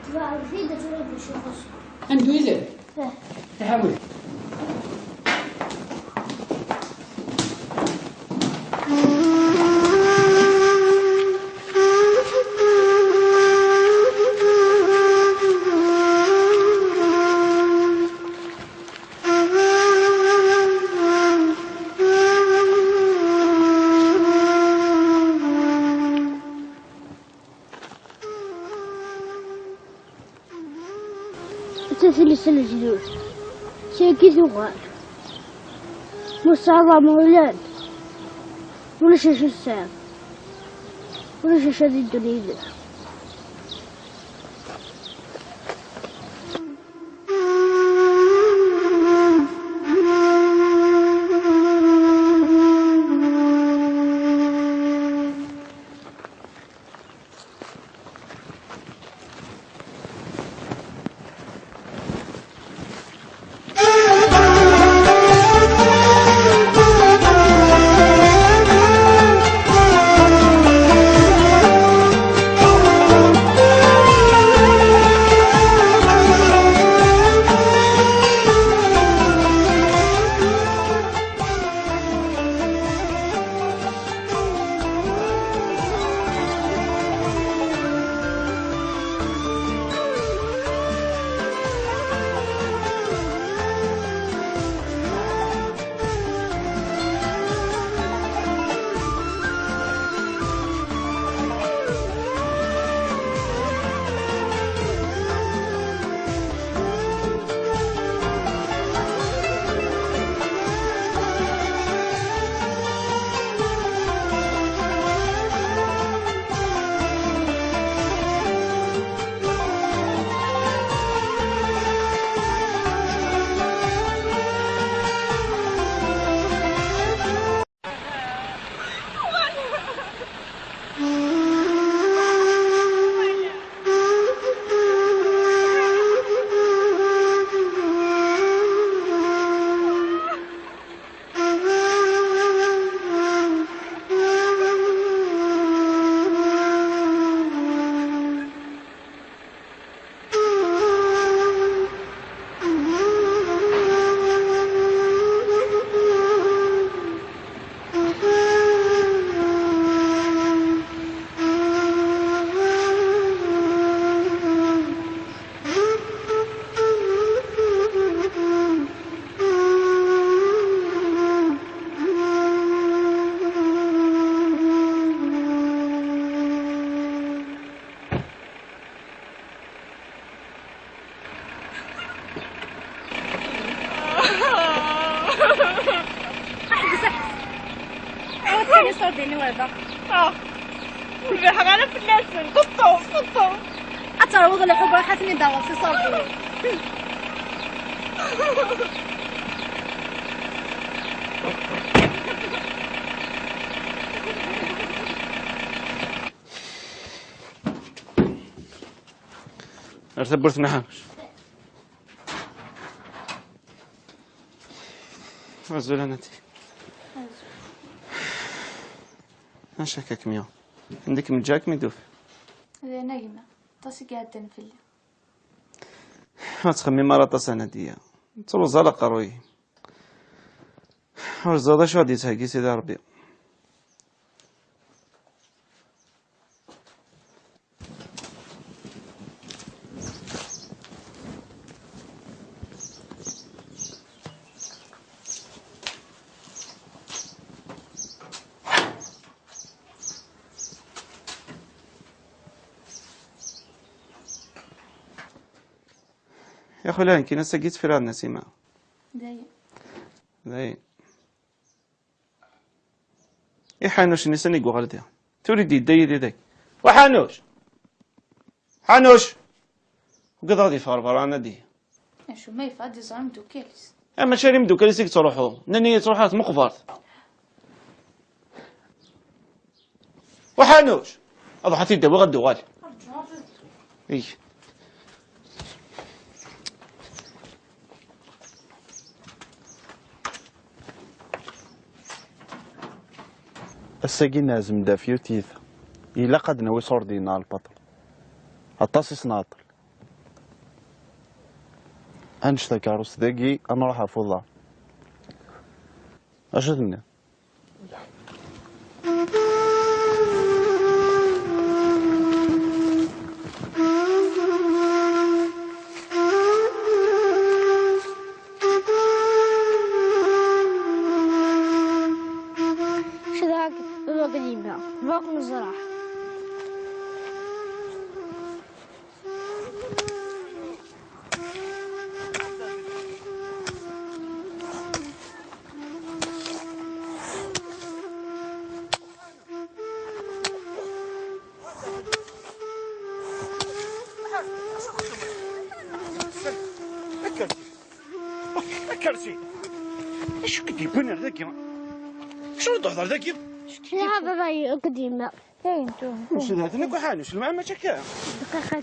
Tbeɛɛed-t-id ad twaliḍ d acu ixuṣṣen. Ad neddu yid-m? Ih. Iḥawel. Atta tilisa n lejdud. Tagi tuɣal. Ma tesɛiḍ aɛmar ilan, ulac acu tesɛiḍ. Ulac acu ad yeddun yid-k. Ḥbes, ḥbes. Ɛawed kan iṣurdiyen-iw ar da. Ah. Ur rbiḥeɣ ara fell-asen. Teṭṭeḍ, teṭṭeḍ. Ad terwuḍ lḥubb, ad ten-id-taweḍ s iṣurdiyen. Ar tawwurt n Ḥanuc. Azul a Nati. Acu akka kem-yuɣ? Anda kem-ǧǧiɣ ad kem-id-ufiɣ. D ayen a gma, aṭas i iɛeddan fell-i. Ur ttxemmim ara aṭas a Nadiya. Ttruẓ ala aqerruy-im. Ur ẓriɣ d acu ad d-yettheggi Sidi Ṛebbi. Ya xula, nekkini ass-agi ttefraɣ Nasima. Dayen. Dayen. I Ḥanuc-nni sani i yuɣal diɣ? Tura i d-yedda yid-i dagi. Wa Ḥanuc! Ḥanuc! Ugadeɣ ad yeffeɣ ɣer berra, a Nadiya. Acu ma yeffeɣ ad iẓer imeddukal-is. Eh, mačči ar imeddukal-is i yettruḥu. Nnan-iyi yettruḥu ɣer tmeqbert. Wa Ḥanuc! Ad ruḥeɣ ad t-id-awiɣ ad d-uɣal. Eg. Ass-agi neɛzem-d ɣef yiwet yita. Ilaq ad d-nawi ṣurdi-nneɣ lbaṭel. Aṭas i s-nɛeṭṭel. Ad neǧǧ takeṛṛust dagi, ad nruḥ ɣef uḍar. Acu tenniḍ? Cedhaɣ baba akked yemma, bɣiɣ ad ken-ẓreɣ. Akersi. Acu k-d-yewwin ar dagi? Acu d-hḍer dagi? Ih a baba, akked yemma. Acu d-hatan akk ḥanuc, lmeɛna mačči akka. Dqiqa kan.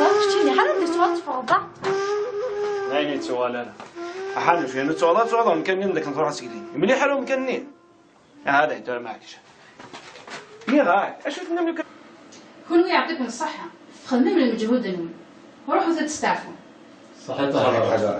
Ẓer keččini, ḥalan d-tuɣal teffɣeḍ-a? D ayen yettuɣal ara. Aḥanuc, yan ur tuɣal ara, tuɣal ɣer umkan-nni anda akken truḥ ad tegli. Mliḥ ara umkan-nni. Hada, tura maɛlic. Nniɣ-ak, acu tennam lukan? Kunwi yeɛṭikum ṣṣeḥḥa, txedmem lmeǧhud-nwen. Ruḥut ad testeɛfum. Ṣaḥit a Ḥaǧa.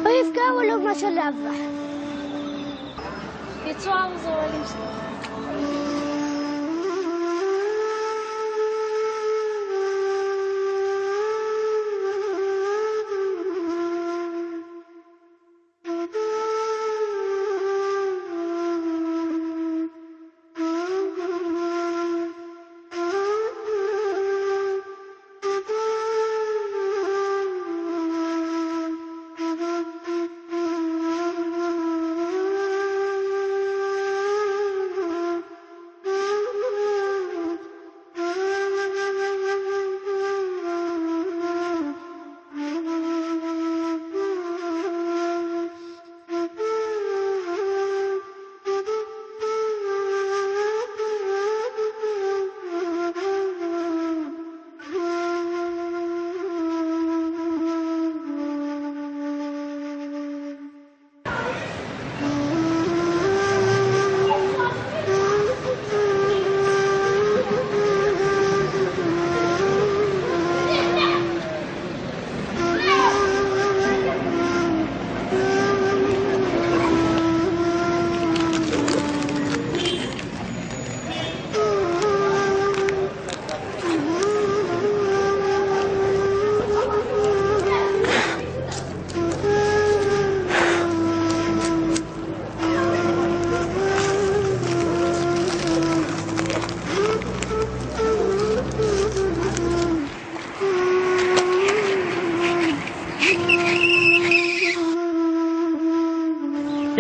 Ur yefka awal ur mačči ad nrebbeḥ. Yettwaɛreḍ uẓawal imecṭaḥ.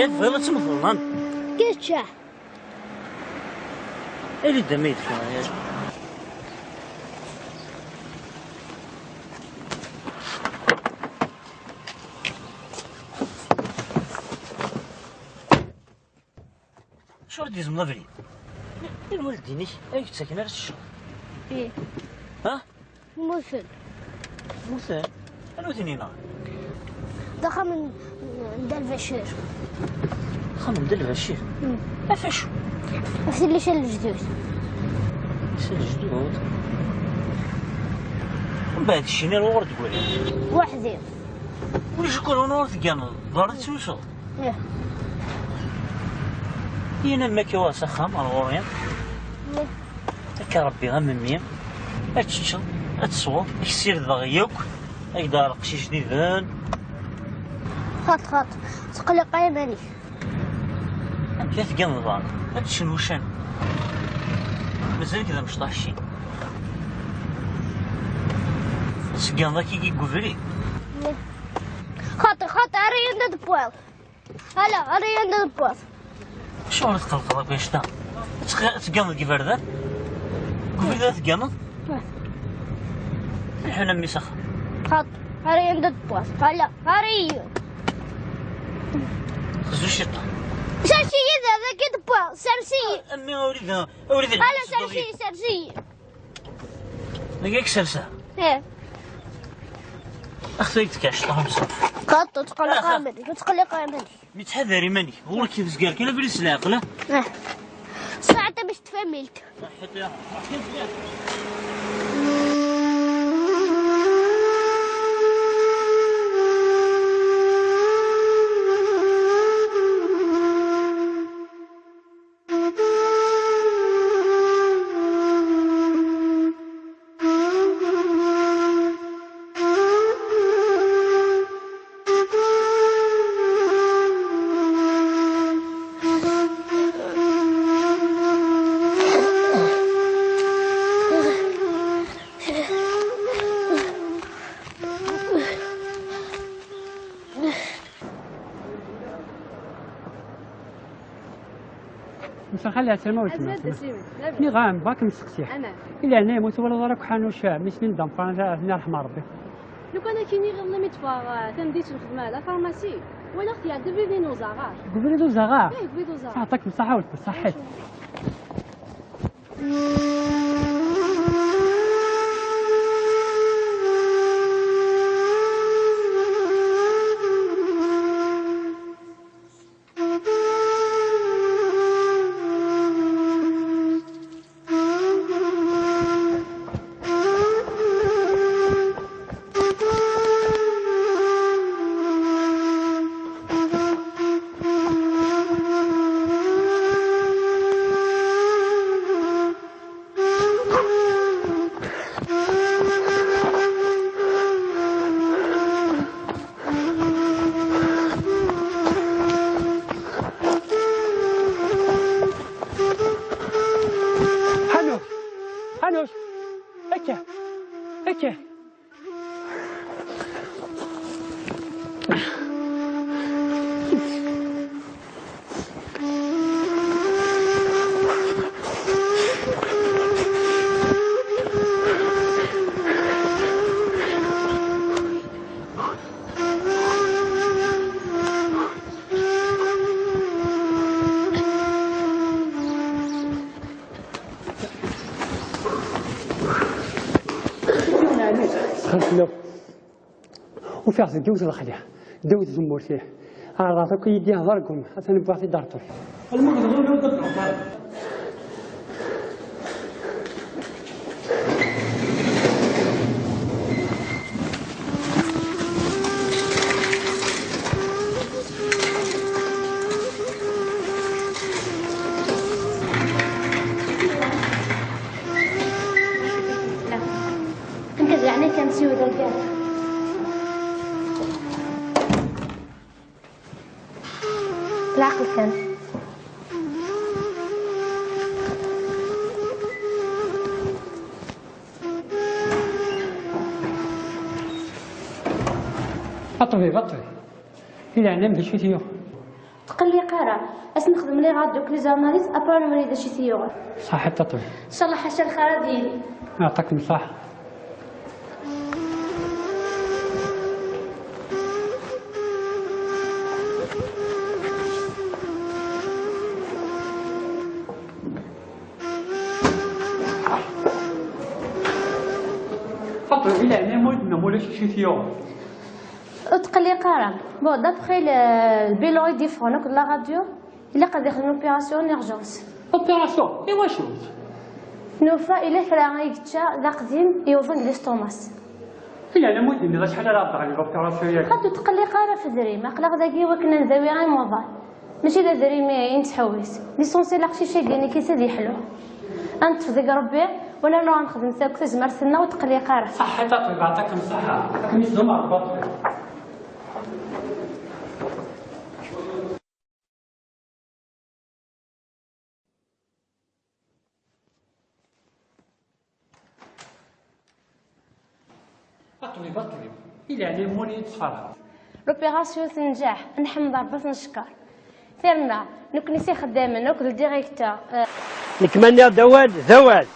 Tebɣiḍ ad temmteḍ, neɣ? Kečč. Ili-d a mmi-tk. Acuɣer i d-tgezmeḍ abrid? I lwaldin-ik ay yettaken ara s ccɣel? Ih. Ha? Mmuten. Mmuten? Anwa i ten-yenɣan? D axxam n, n Dda Lbacir. Axxam n Dda Lbacir? Mm. Ɣef acu? Ɣef tilisa n lejdud. Tilisa n lejdud? Mbeɛd ccin ar wuɣur d-gwrin? Weḥd-i. Ulac akk ur tegganeḍ, berra tettlusuḍ? Ih. Yenna-m akka wa s axxam ar ɣur-i. Ih. Akka Rebbi a memmi, ad teččeḍ, ad tesweḍ, ad k-ssirdeɣ yakk, ad k-d-aɣeɣ lqecc ijdiden. Xaṭ, xaṭ, ttqelliq iman-ik. Amek ara tegganeḍ daɣen? Ad teččen wuccanen. Mazal-ik d amecṭuḥ cci. Ad tegganeḍ akka i deg ubrid. Xaṭi, xaṭi, ara yanda tewwiḍ. Ala, ara yanda tewwiḍ. Acuɣer i tqellqeḍ akk annect-a? Ad teg-, ad tegganeḍ deg iberdan? Deg ubrid ara tegganeḍ? Ih. Lḥun a mmi s axxam. Xaṭi, ara yanda tewwiḍ. Ala, ara iyi. Xzu ciṭṭaḥ. Sers-iyi da, dagi tewwiḍ. Sers-iyi. A mmi, a wlidi, a wlidi. Ala, sers-iyi, sers-iyi. Dagi i k-serseɣ? Ih. Axtu i k-d-tkac, ṭṭaḥ amsuf. Xaṭi, ur ttqelliq iman-ik, ur ttqelliq iman-ik. Mi ttḥadar iman-ik, ɣur-k tezger kan abrid s leɛqel, ah? Ih. Ṣṣeḥḥa bac tfamilt. Ṣṣeḥḥa ya. Mseɣ xali ɛeslama weltma. Azul a Simi. Labas. Nniɣ-am bɣa kem-sseqsiɣ. Ana. I leɛnaya-m ur twalaḍ ara akk Ḥanuc, mmi-s-nni n Dda Meqqran, ad ten-irḥem Ṛebbi? Lukan ad k-iniɣ iḍelli mi d-ffɣeɣ, eh, tameddit n lxedma, la pharmacie, walaɣ-t iɛedda deg ubrid n uzaɣar. Deg ubrid n uzaɣar? Eh, deg ubrid n uzaɣar. Teɛṭi-kem ṣṣeḥḥa weltma, ṣaḥḥit. Ḥanuc! Ḥanuc! Akka! Akka! Xemsmya. Ufiɣ-t deg yiwet lexla, ddaw tzemmurt-iw. Ɛerḍeɣ-t akk i yi-d-ihḍer, ggummeɣ, atan wwiɣ-t-id ar ṭṭul. Alma d ɣur-i ur d-thedder. Anta zeɛma kan siwel kan. Leɛqel kan. A ṭṭbib, a ṭṭbib. I leɛnaya-m d acu i t-yuɣen? Tqelliq ara. Ad s-nexdem les radios d les analyses, après ad nwali d acu i t-yuɣen. Ṣaḥit a ṭṭbib. Ncallah ḥaca lxir ad yili. Yeɛṭikem ṣṣaḥa. Faṭma, di leɛnaya-m, ur d-tennam ulac acu i t-yuɣen? Ur tqelliq ara. Bon, d'après le, le bilan i d-yeffɣen akked la radio, ilaq ad yexdem opération en urgence. Opération? I wacu? Nufa ila kra i yečča d aqdim yuḍen deg l'estomac. Di leɛnaya-m, ur d-tenniḍ acḥal ara ɣ-d-teɣli l'opération-agi? Xaṭi, ur tqelliq ara ɣef dderya-m, aql-aɣ dagi i wakken ad ndawi imuḍan. Mačči d adrim i nettḥewwis. L'essentiel aqcic-agi nekk-is ad yeḥlu. Ad neṭṭef deg Rebbi, wala nruḥ nexdem akk tazmert-nneɣ, ur tqelliq ara. Ṣaḥḥit a ṭṭbib, yeɛṭikem ṣṣaḥa. Akken i s-d-umeṛ Rebbi a ṭṭbib. A ṭṭbib, a ṭṭbib, i leɛnaya-m ur iyi-d-ttferḥeḍ. L'opération tenǧeḥ, nḥemd Rebbi ad t-neckeṛ. Tirna, nekkni s ixeddamen akked le directeur, eh. Nekk ma nniɣ-d awal, d awal.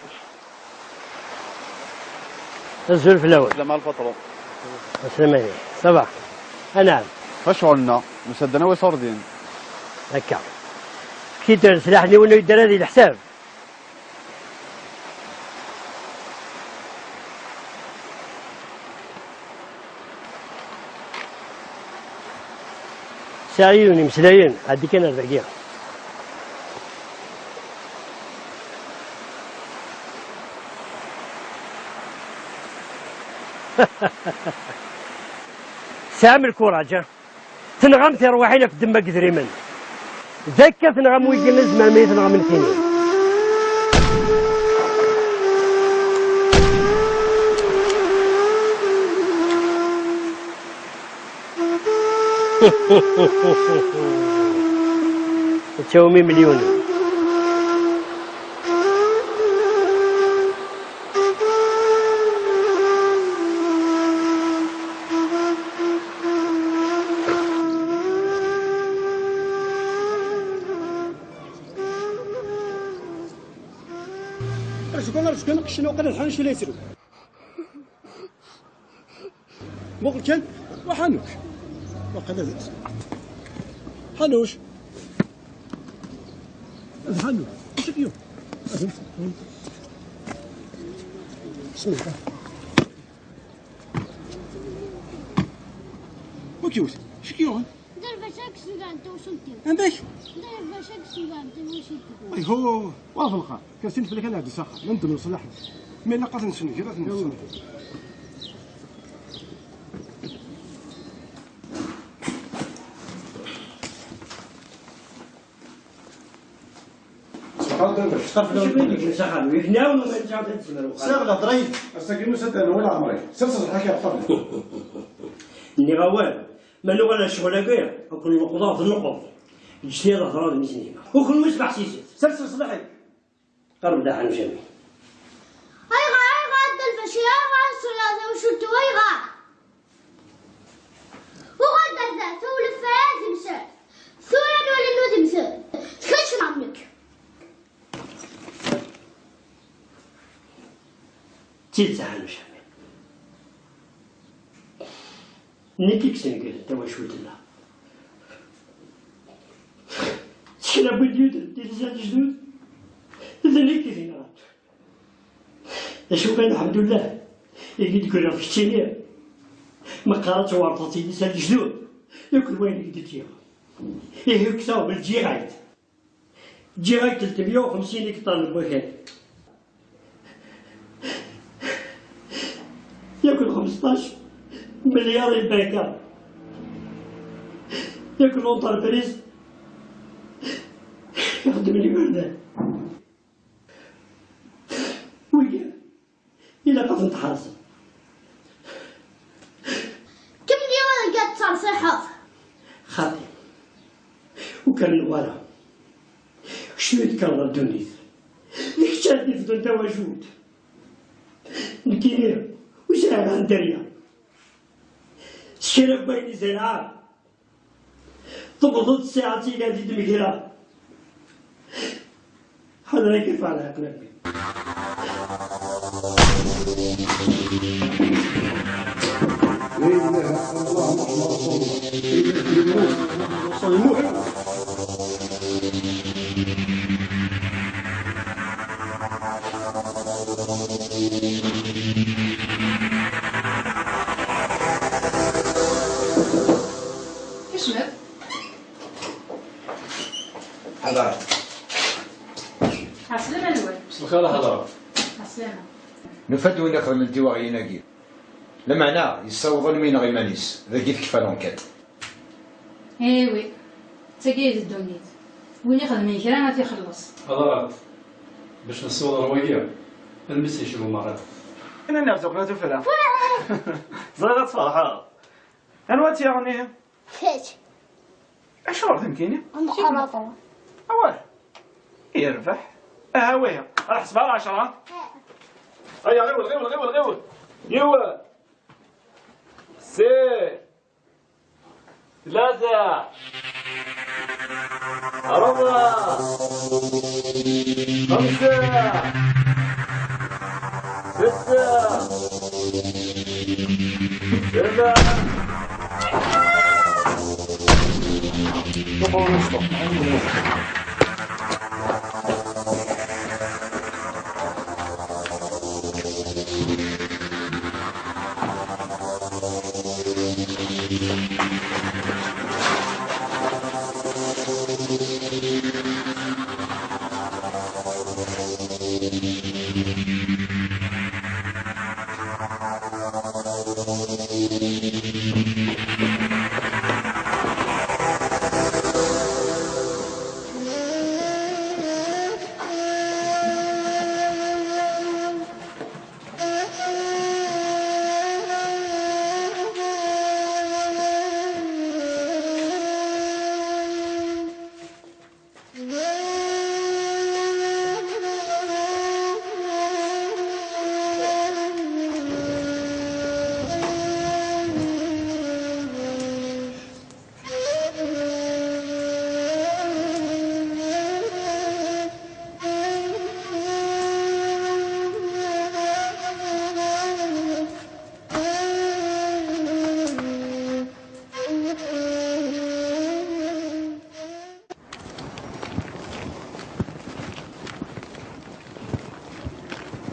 Azul fell-awen. Slam al patron. Aslama-nni. Ça va. Anɛam. Fa ccɣel-nneɣ, nusa-d ad nawi iṣurdiyen. Akka. Kiter, sslaḥ-nni ur yeddi ara di leḥsab. Sɛiɣ yiwen imeslayen, ɛeddi kan ar dagi. Tesɛam lkuraǧ, a? Tenɣam tirwiḥin ɣef ddemma n yedrimen. D akka tenɣam wigi, ma tzemrem ad iyi-tenɣem nekkini. Ad tawim imelyunen. Rju kan, rju kan, aqcic-nni waqila d Ḥanuc i la yettru. Muqel kan, wa Ḥanuc. Waqila d Ḥanuc. D Ḥanuc. Acu k-yuɣ? Bismillah. Wa k-yewwet? Acu k-yuɣen? Derbac ak sugan tawacult-iw. Amek? Derbac ak sugan tawacult-iw. Ayhuh, wa belqa. Kan sin fell-ak ad nɛeddi s axxam. Ma nddem leṣlaḥ. Ma ilaq ad t-nsengel, ad t-nsengel. Subḥan Llah, txaf. Acu i d-yeǧǧa s axxam? Yak nɛawen ma nečča ad tezmer uxxam. Sɛiɣ lehḍra yid-k. Ass-agi nusa-d ar Newwal Ɛemri. Sers lḥak ɣef ṭṭabla. Nniɣ awal, ma nuɣal ar ccɣel-agi, ad ken-nleqḍeɣ d nneqḍ. Ǧǧet-iyi ad hedṛeɣ d mmi-s n gma. U kenwi sbeḥsiset. Sers leṣlaḥ-ik. Qerreb-d a Ḥanuc a mmi. Ayɣer, ayɣer a Dda Lbacir, ayɣer a Sula tawacult-iw, ayɣer? Uɣal-d ar da, tawlef ara temsal. Tura nwali nnu temsal. Tkecmeḍ nekk. D tidet a Ḥanuc a mmi. Nekk i yesnegren tawacult-nneɣ. S kra n win d-yudren tilisa n lejdud, d nekk i t-yenɣan. D acu kan, lḥemdullah, i k-id-ggreɣ keččini, meqqar ad tewrteḍ tilisa n lejdud, akked wayen i k-d-ǧǧiɣ. Ihi kkseɣ belǧiɣ-ak-d. Ǧǧiɣ-ak-d tlemya u xemsin ikṭan n wakal. Yak d xmesṭac melyar i lbanka. Yak d l'entreprise ixeddmen iberdan. Wigi, ilaq ad ten-tḥerzeḍ. Kemmel i waya ad terṣiḥeḍ. Xaṭi, ur k-rennuɣ ara. Kečč i d-tekkreḍ ɣer ddunit. D kečč ara d-ifdun tawacult. Nekkini, ur sɛiɣ ara dderya. S kra n wayen i zerɛeɣ, Tewweḍ-d ssaɛa-tt-ila di d-megra. Ḥader ad k-irfeɛ leɛqel a bbi. Kecmet. Ḥader. Ɛeslama-nwen. S lxir a Ḥader. Ɛeslama. Nufa-d win ixedmen tiwaɣyin-agi. Lameɛna yessaweḍ almi ineɣ iman-is, dagi tekfa l'enquête. Eh oui, d tagi i d ddunit. Win ixedmen kra ad t-ixelleṣ. Ḥader, bac nessaweḍ ar wagi, almi s-yecbu merra. Ini-aneɣ tuqqna tuffra. Ẓriɣ ad tferḥeḍ. Anwa tt-yaɣen ihi? Kečč. Acuɣer d nekkini? Amqaraṭu. Awah. Yerbeḥ. Aha wihi. Ara ḥesbeɣ ɛecṛa. Aya, ɣiwel, ɣiwel, ɣiwel, ɣiwel. Yiwen. Sin. Tlata. Ṛebɛa. Xemsa. Setta. Seba.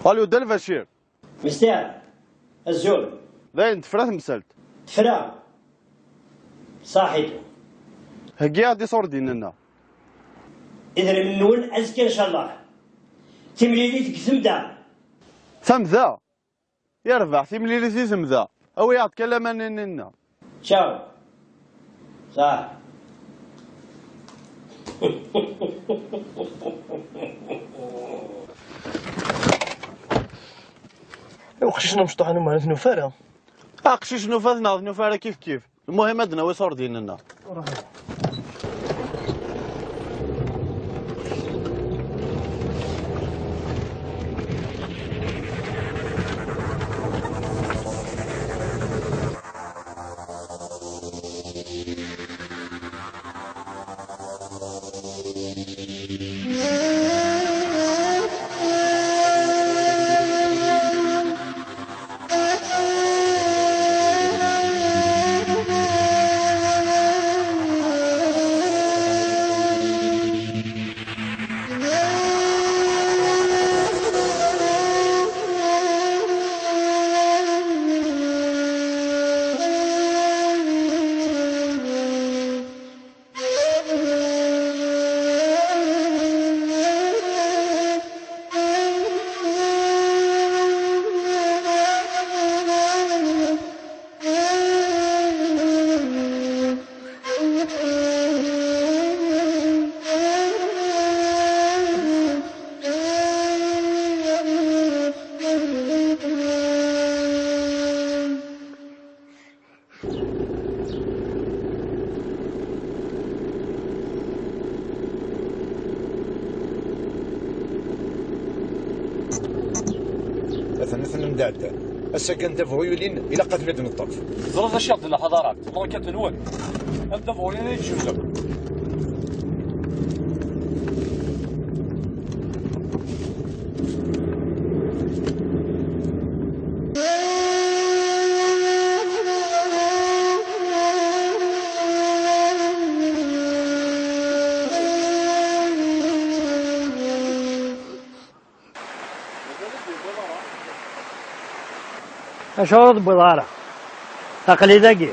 Allo, Dda Lbacir. Mester, azul. Dayen, tefra temsalt? Tefra. Saḥit. Heggi-aɣ-d iṣurdiyen-nneɣ. Idrimen-nwen azekka, ncallah. Timlilit deg temda. Tamda? Yerbeḥ, timlilit i temda. Awi-aɣ-d kan laman-nni-nneɣ. Ciao. Ṣah. Uqcic n umecṭuḥ n umar, ur t-nufi ara. Aqcic nufa-t neɣ ur t-nufi ara, kif kif. Lmuhim ad d-nawi iṣurdiyen-nneɣ. Atan, atan anda ɛeddan. Ass-agi anda bɣu yulin, ilaq ad ten-id-neṭṭef. Teẓriḍ acu i ɣ-d-tenna ḥadarat? L'enquête-nwen. Anda bɣu yulin i d-jebden. Acuɣer ur tewwiḍ ara? Aql-i dagi.